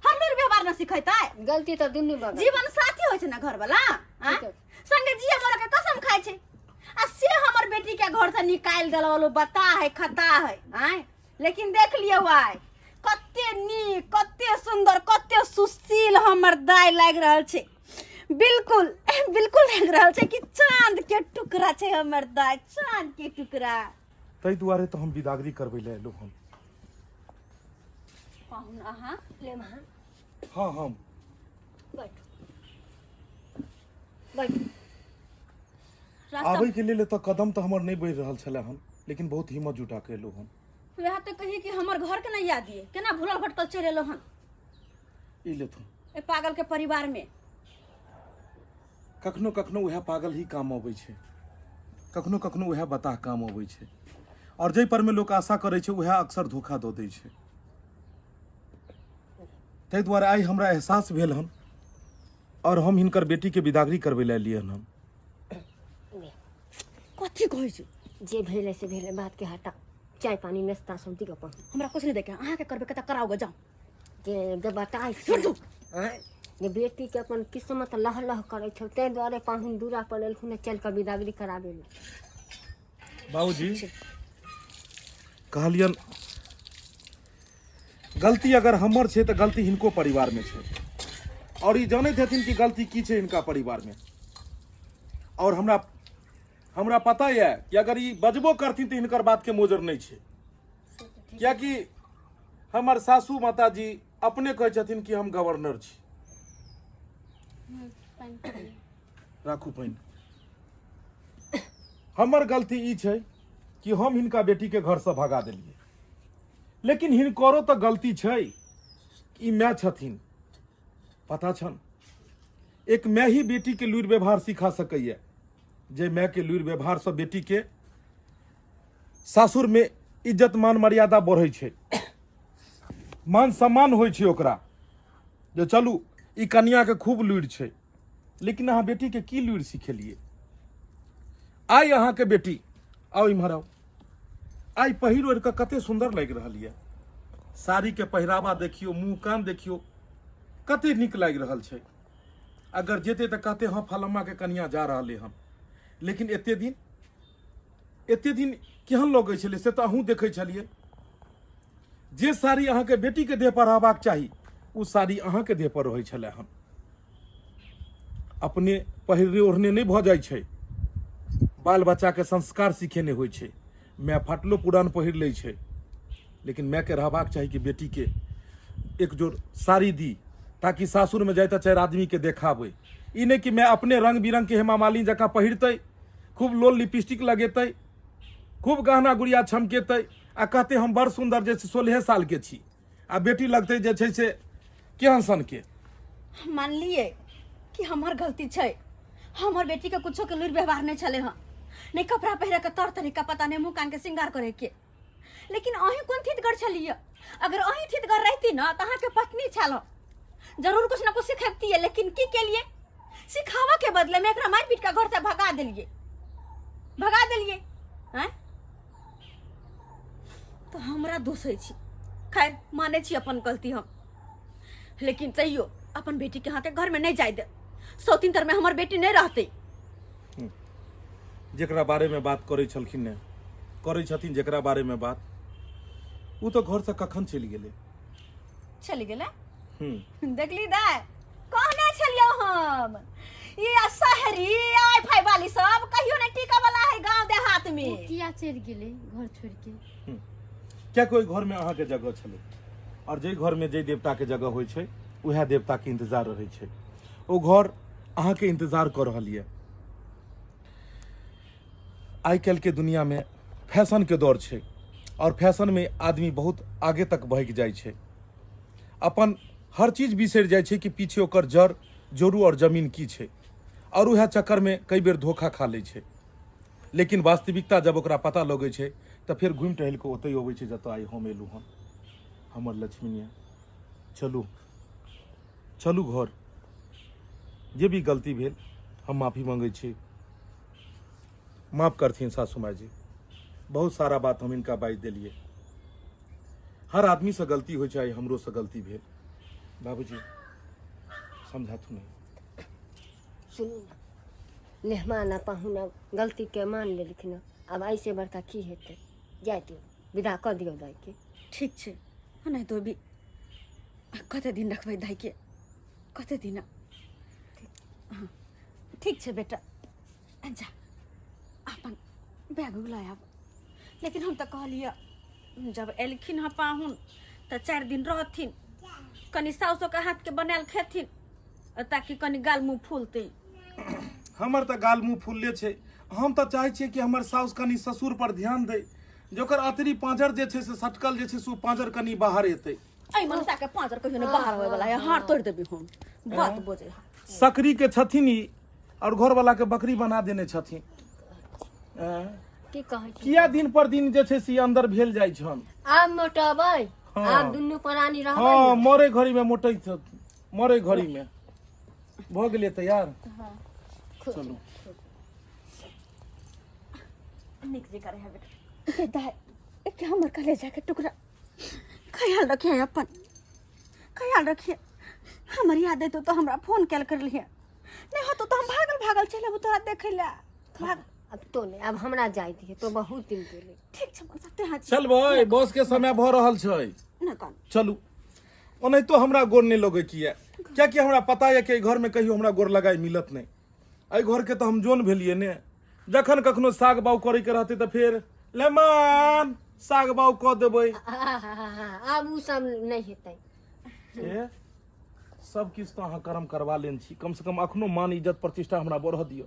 [SPEAKER 1] हर लुरि व्यवहार न सिखैतै।
[SPEAKER 6] गलती तऽ दुनू बगल।
[SPEAKER 1] जीवन साथी होइ छै ने घर वाला, आँय?
[SPEAKER 6] ठीक है।
[SPEAKER 1] संगे जिए मरे के कसम खाइ छै, आ से हमर बेटी के घर से निकालि देलक, बता है, खता है। आँय, लेकिन देख लियौ आइ कते नीक, कते सुंदर, कते सुशील हमर दाइ लागि रहल छै। बिल्कुल बिल्कुल लागि रहल छै कि चांद के टुकड़ा छै हमर दाइ, चांद के टुकड़ा।
[SPEAKER 3] ताहि दुआरे तऽ हम बिदागरी करबै लए एलहुँ हन।
[SPEAKER 1] पाहुन अहाँ?
[SPEAKER 6] ले महा।
[SPEAKER 3] हाँ, हम।
[SPEAKER 6] बैठ बैठ।
[SPEAKER 1] रास्ता
[SPEAKER 3] आबै के लेल तऽ कदम तऽ हमर नहि बढ़ि रहल छलै हन, लेकिन बहुत हिम्मत जुटा के एलहुँ हन।
[SPEAKER 1] वएह तऽ कही कि हमर घर के नहि याद ये, केना भूलल भटकल चलि एलहुँ हन।
[SPEAKER 3] ई लेथुन।
[SPEAKER 1] ए पागल के परिवार में।
[SPEAKER 3] कखनो कखनो उएह पागल ही काम अबै छै, कखनो कखनो उएह बताह काम अबै छै, और जाहि पर में लोक आशा करै छै उएह अक्सर धोखा दऽ दै छै। ताहि दुआरे आइ हमरा एहसास भेल हन और हम हिनकर बेटी के बिदागरी करबै लए एलियै हन।
[SPEAKER 1] कथी कहै छै?
[SPEAKER 6] जे भेलै से भेलै, बात के हटा, चाय पानी नाश्ता सब दिअ पाहुन।
[SPEAKER 1] हमरा कुछ नहीं देखे, अहाँके करबै कतऽ कराओगे, जाओ।
[SPEAKER 6] जे जे बताइ
[SPEAKER 1] छोड़ दू।
[SPEAKER 6] आँय, जे बेटी के अपन किस्मत लह लह करै छौ, ताहि दुआरे पाहुन दूरा पर एलखुन हँ, चलि कऽ बिदागरी कराबै लए।
[SPEAKER 3] बाबूजी, कहलियन गलती अगर हमर छै तऽ गलती हिनको परिवार में छै, और ई जानैत हेथिन कि गलती की छै हिनका परिवार में। और हमरा हमरा पता यऽ कि अगर ई बजबो करथिन तऽ हिनकर बात के मोजर नहि छै, कियाकि हमर सासू माताजी अपने कहै छथिन कि हम गवर्नर छी। राखू पानि। हमर गलती ई छै कि हम हिनका बेटी के घर से भगा देलियै, लेकिन हिनकरो तऽ गलती छै कि ई माय छथिन, पता छन एक माय ही बेटी के लुरि व्यवहार सिखा सकैया, जे माय के लुरि व्यवहार से बेटी के सासुर में इज्जत मान मर्यादा बढ़ै छै, मान सम्मान होइ छै ओकरा, जे चलू ई कनियाके खूब लुरि छै। लेकिन अहाँ बेटीके की लुरि सिखेलियै? आइ अहाँके बेटी, आउ इम्हर आउ, आइ पहिर ओढ़ि कऽ कते सुन्दर लागि रहल यऽ। साड़ीके पहिरावा देखियौ, मुँह कान देखियौ, कते नीक लागि रहल छै। अगर जेतै तऽ कहतै हँ फलम्माके कनिया जा रहलै हन। लेकिन एते दिन, एते दिन केहन लगै छलै से तऽ अहूँ देखै छलियै। जे साड़ी अहाँके बेटीके देह पर रहबाक चाही ओ साड़ी अहाँके देह पर रहै छलै हन। अपने पहिरने ओढ़ने नहि भऽ जाइ छै, बाल बच्चाके संस्कार सिखेने होइ छै। माय फाटलो पुरान पहिर लै छै, लेकिन मायके रहबाक चाही कि बेटीके एक जोड़ साड़ी दी ताकि सासुरमे जाय तऽ चारि आदमीके देखाबै। ई नहि कि माय अपने रंग बिरंगके हेमा मालिनी जकाँ पहिरतै, खूब लोल लिपस्टिक लगेतै, खूब गहना गुड़िया छमकेतै आ कहतै हम बड़ सुन्दर जे छै 16 सालके छी, आ बेटी लगतै जे छै से केहन सनके।
[SPEAKER 1] मानलियै कि हमर गलती छै, हमर बेटीके कुछो के लुरि व्यवहार नहि छलै हँ, नहि कपड़ा पहिरके तौर तरीका पता, नहि मुँह कानके श्रृंगार करैके। लेकिन अहीं कोन थितगर छलियै? अगर अहीं थितगर रहती ना तऽ अहाँके पत्नी छल, जरूर कुछ ना कुछ सिखेबतियै। लेकिन की केलियै? सिखाबऽ के बदले में एकरा मारि पीट के घर से भगा देलियै, भगा देलियै। आँय, तऽ हमरा दोषै छी। खैर, मानै छी अपन गलती हम, लेकिन तैयो अपन बेटी के अहाँके घर में नहीं जाय दे। सौतीन तर में हमर बेटी नहीं रहते।
[SPEAKER 3] जेकरा बारे में बात करै छलखिन ने, करै छथिन जेकरा बारे में बात, ओ तऽ घर से कखन चलि गेलै।
[SPEAKER 1] चलि गेलै? देखली दाय, कहने छलियौ हम, ये शहरी आई फाई वाली सब कहियो नहीं टीका वाला है गांव देहात में।
[SPEAKER 2] ओ किया चलि गेलै घर छोड़ के?
[SPEAKER 3] क्या कोई घर में अहाँके जगह छलै, और जाहि घर में जाहि देवता के जगह होइ छै उएह देवता के इंतजार रहै छै। ओ घर अहाँके इंतजार कऽ रहल यऽ। आइ काल्हि के दुनिया में फैशन के दौर छै और फैशन में आदमी बहुत आगे तक बहकि जाइ छै, अपन हर चीज बिसरि जाइ छै कि पीछे ओकर जड़ जोरू और जमीन की छै, और उएह चक्कर में कई बेर धोखा खा लै छै। लेकिन वास्तविकता जब ओकरा पता लगै छै तऽ फेर घुमि टहलि कऽ ओतहि अबै छै जतऽ आइ हम एलहुँ हन। हमर लक्ष्मीनिया, चलू चलू घर। जे भी गलती भेल हम माफी मांगै छी, माफ करथिन सासू माँ जी। बहुत सारा बात हम इनका बाजि देलियै। हर आदमीसँ गलती होइ छै, आइ हमरोसँ गलती भेल। बाबूजी समझाथु नहीं।
[SPEAKER 6] सुनू ने, मेहमान आ पाहुन आब गलतीके मान लेलखिन, आब ऐसे बड़का की हेतै? जाय दियौ, विदा कऽ दियौ दाइके।
[SPEAKER 1] ठीक छै, नहि तो भी कते दिन रखबै दाइके, कते दिन? हाँ, ठीक छै बेटा, जा अपन बैग उग लऽ आब। लेकिन हम तऽ कहलियै जब एलखिन हँ पाहुन तऽ 4 दिन रहथिन, कनि साउसोके हाथके बनायल खेथिन ताकि कनि गाल मुँह फूलतै।
[SPEAKER 3] हमर तऽ गाल मुँह फूलले छै। हम तऽ चाहै छियै कि हमर साउस कनि ससुर पर ध्यान दै, जे ओकर अतरी पाँजर जे छै से सटकल जे छै से ओ पाँजर कनि बाहर एतै।
[SPEAKER 1] एहि मनसा के पाँजर कहियो नहि बाहर होय वाला है, हाथ तोड़ि देबी हम, बात बोझे है।
[SPEAKER 3] सकरी के छथिन ई और घरवाला के बकरी बना देने छथिन।
[SPEAKER 6] की कहै छी?
[SPEAKER 3] किया दिन पर दिन जे छै से अंदर भेल जाइ छन।
[SPEAKER 6] आब मोटेबै?
[SPEAKER 3] हाँ।
[SPEAKER 6] आब दुनू प्राणी रहबै?
[SPEAKER 3] हाँ, मरे घड़ी में मोटै छथिन, मरे घड़ी में भऽ गेलियै तैयार। चलू।
[SPEAKER 1] नीक जकाँ रहे बेटा। दाइ, एक हमर कलेजा के टुकड़ा, ख्याल रखिए अपन, ख्याल रखिए। हमर याद एतौ तऽ हमरा फोन कयल करलिहे, नहि होतो तऽ हम भागल भागल चलि अबू तोरा देखै लए। भाग।
[SPEAKER 6] अब तो नहीं, अब हमरा जाय दिहे, तो बहुत दिन गेलै।
[SPEAKER 1] ठीक छै मनसा, तें हाथ।
[SPEAKER 3] चलबै, बस के समय भऽ रहल छै।
[SPEAKER 1] नहि कान।
[SPEAKER 3] चलू। ओनाहितो हमरा गोर नहि लगै किया, कियाकि हमरा पता यऽ कि एहि घरमे कहियो हमरा गोर लगाइ मिलत नहि। एहि घरके तऽ हम जोन भेलियै ने। जखन कखनो साग बाउ करैके रहतै तऽ फेर लेमान साग बाउ कऽ देबै।
[SPEAKER 6] आब उ सब नहि हेतै।
[SPEAKER 3] ए, सब किछु तऽ अहाँ कर्म करवा लेने छी, कम से कम अखनो मान इज्जत प्रतिष्ठा हमरा बढ़ऽ दिअ।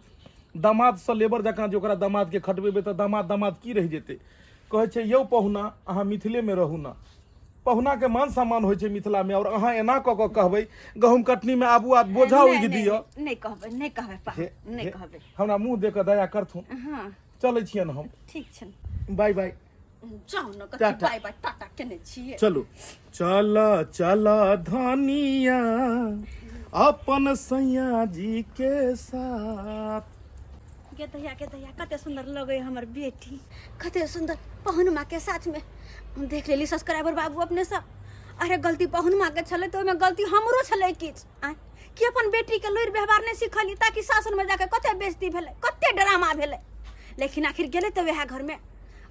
[SPEAKER 3] दामादसँ लेबर जकाँ जे ओकरा दामादके खटबेबै तऽ दामाद दामाद की रहि जेतै? कहै छै यौ पहुना, अहाँ मिथिलेमे रहू ने, पहुनाके मान सम्मान होइ छै मिथिलामे, आओर अहाँ एना कऽ कऽ कहबै गहूँम कटनीमे आबू आ बोझा उघि दिअ।
[SPEAKER 1] नहि कहबै, नहि कहबै पा,
[SPEAKER 3] हे,
[SPEAKER 1] नहि
[SPEAKER 3] हे,
[SPEAKER 1] कहबै।
[SPEAKER 3] हमरा मुँह देख कऽ दया करथुन।
[SPEAKER 1] हाँ।
[SPEAKER 3] चलै छियनि हम।
[SPEAKER 1] ठीक छनि।
[SPEAKER 3] Bye bye.
[SPEAKER 1] जाउ ने कथी
[SPEAKER 3] टाटा।
[SPEAKER 1] बाय बाय टाटा केने छियै।
[SPEAKER 3] चलू, चल चल धनिया अपन सैया जी के साथ।
[SPEAKER 1] गे दैया, गे दैया, कते सुंदर लगे हमर बेटी, कते सुंदर पहुनमा के साथ में। हम देख लेली सब्सक्राइबर बाबू अपने सब। अरे गलती पहुनमा के छलै तऽ ओहिमे गलती हमरो छलै किछु आँय कि अपन बेटी के लुरि व्यवहार नहि सिखली, ताकि सासुर में जाके कते बेइज्जती भेलै, कते ड्रामा भेलै, लेकिन आखिर गेलै तऽ वएह घर में।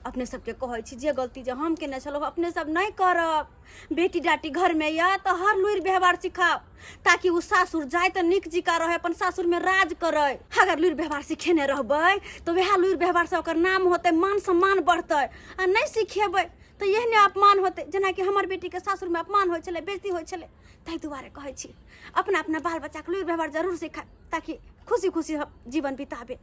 [SPEAKER 1] अपने सबके कहै छी जे गलती जे हम केने छलहुँ अपने सब नहि करब। बेटी डाटी घर में यऽ तऽ हर लुरि व्यवहार सिखाउ ताकि ओ सासुर जाय तऽ नीक जिका रहै, अपन सासुर में राज करै। अगर लुरि व्यवहार सिखेने रहबै तऽ वएह लुरि व्यवहार से ओकर नाम होतै, मान सम्मान बढ़तै, आ नहि सिखेबै तऽ एहने अपमान होतै जेनाकि हमर बेटीके सासुरमे अपमान होइ छलै, बेइज्जती होइ छलै। ताहि दुआरे कहै छी अपना अपना बाल बच्चाके लुरि व्यवहार जरूर सिखायब ताकि खुशी खुशी जीवन बिताबे।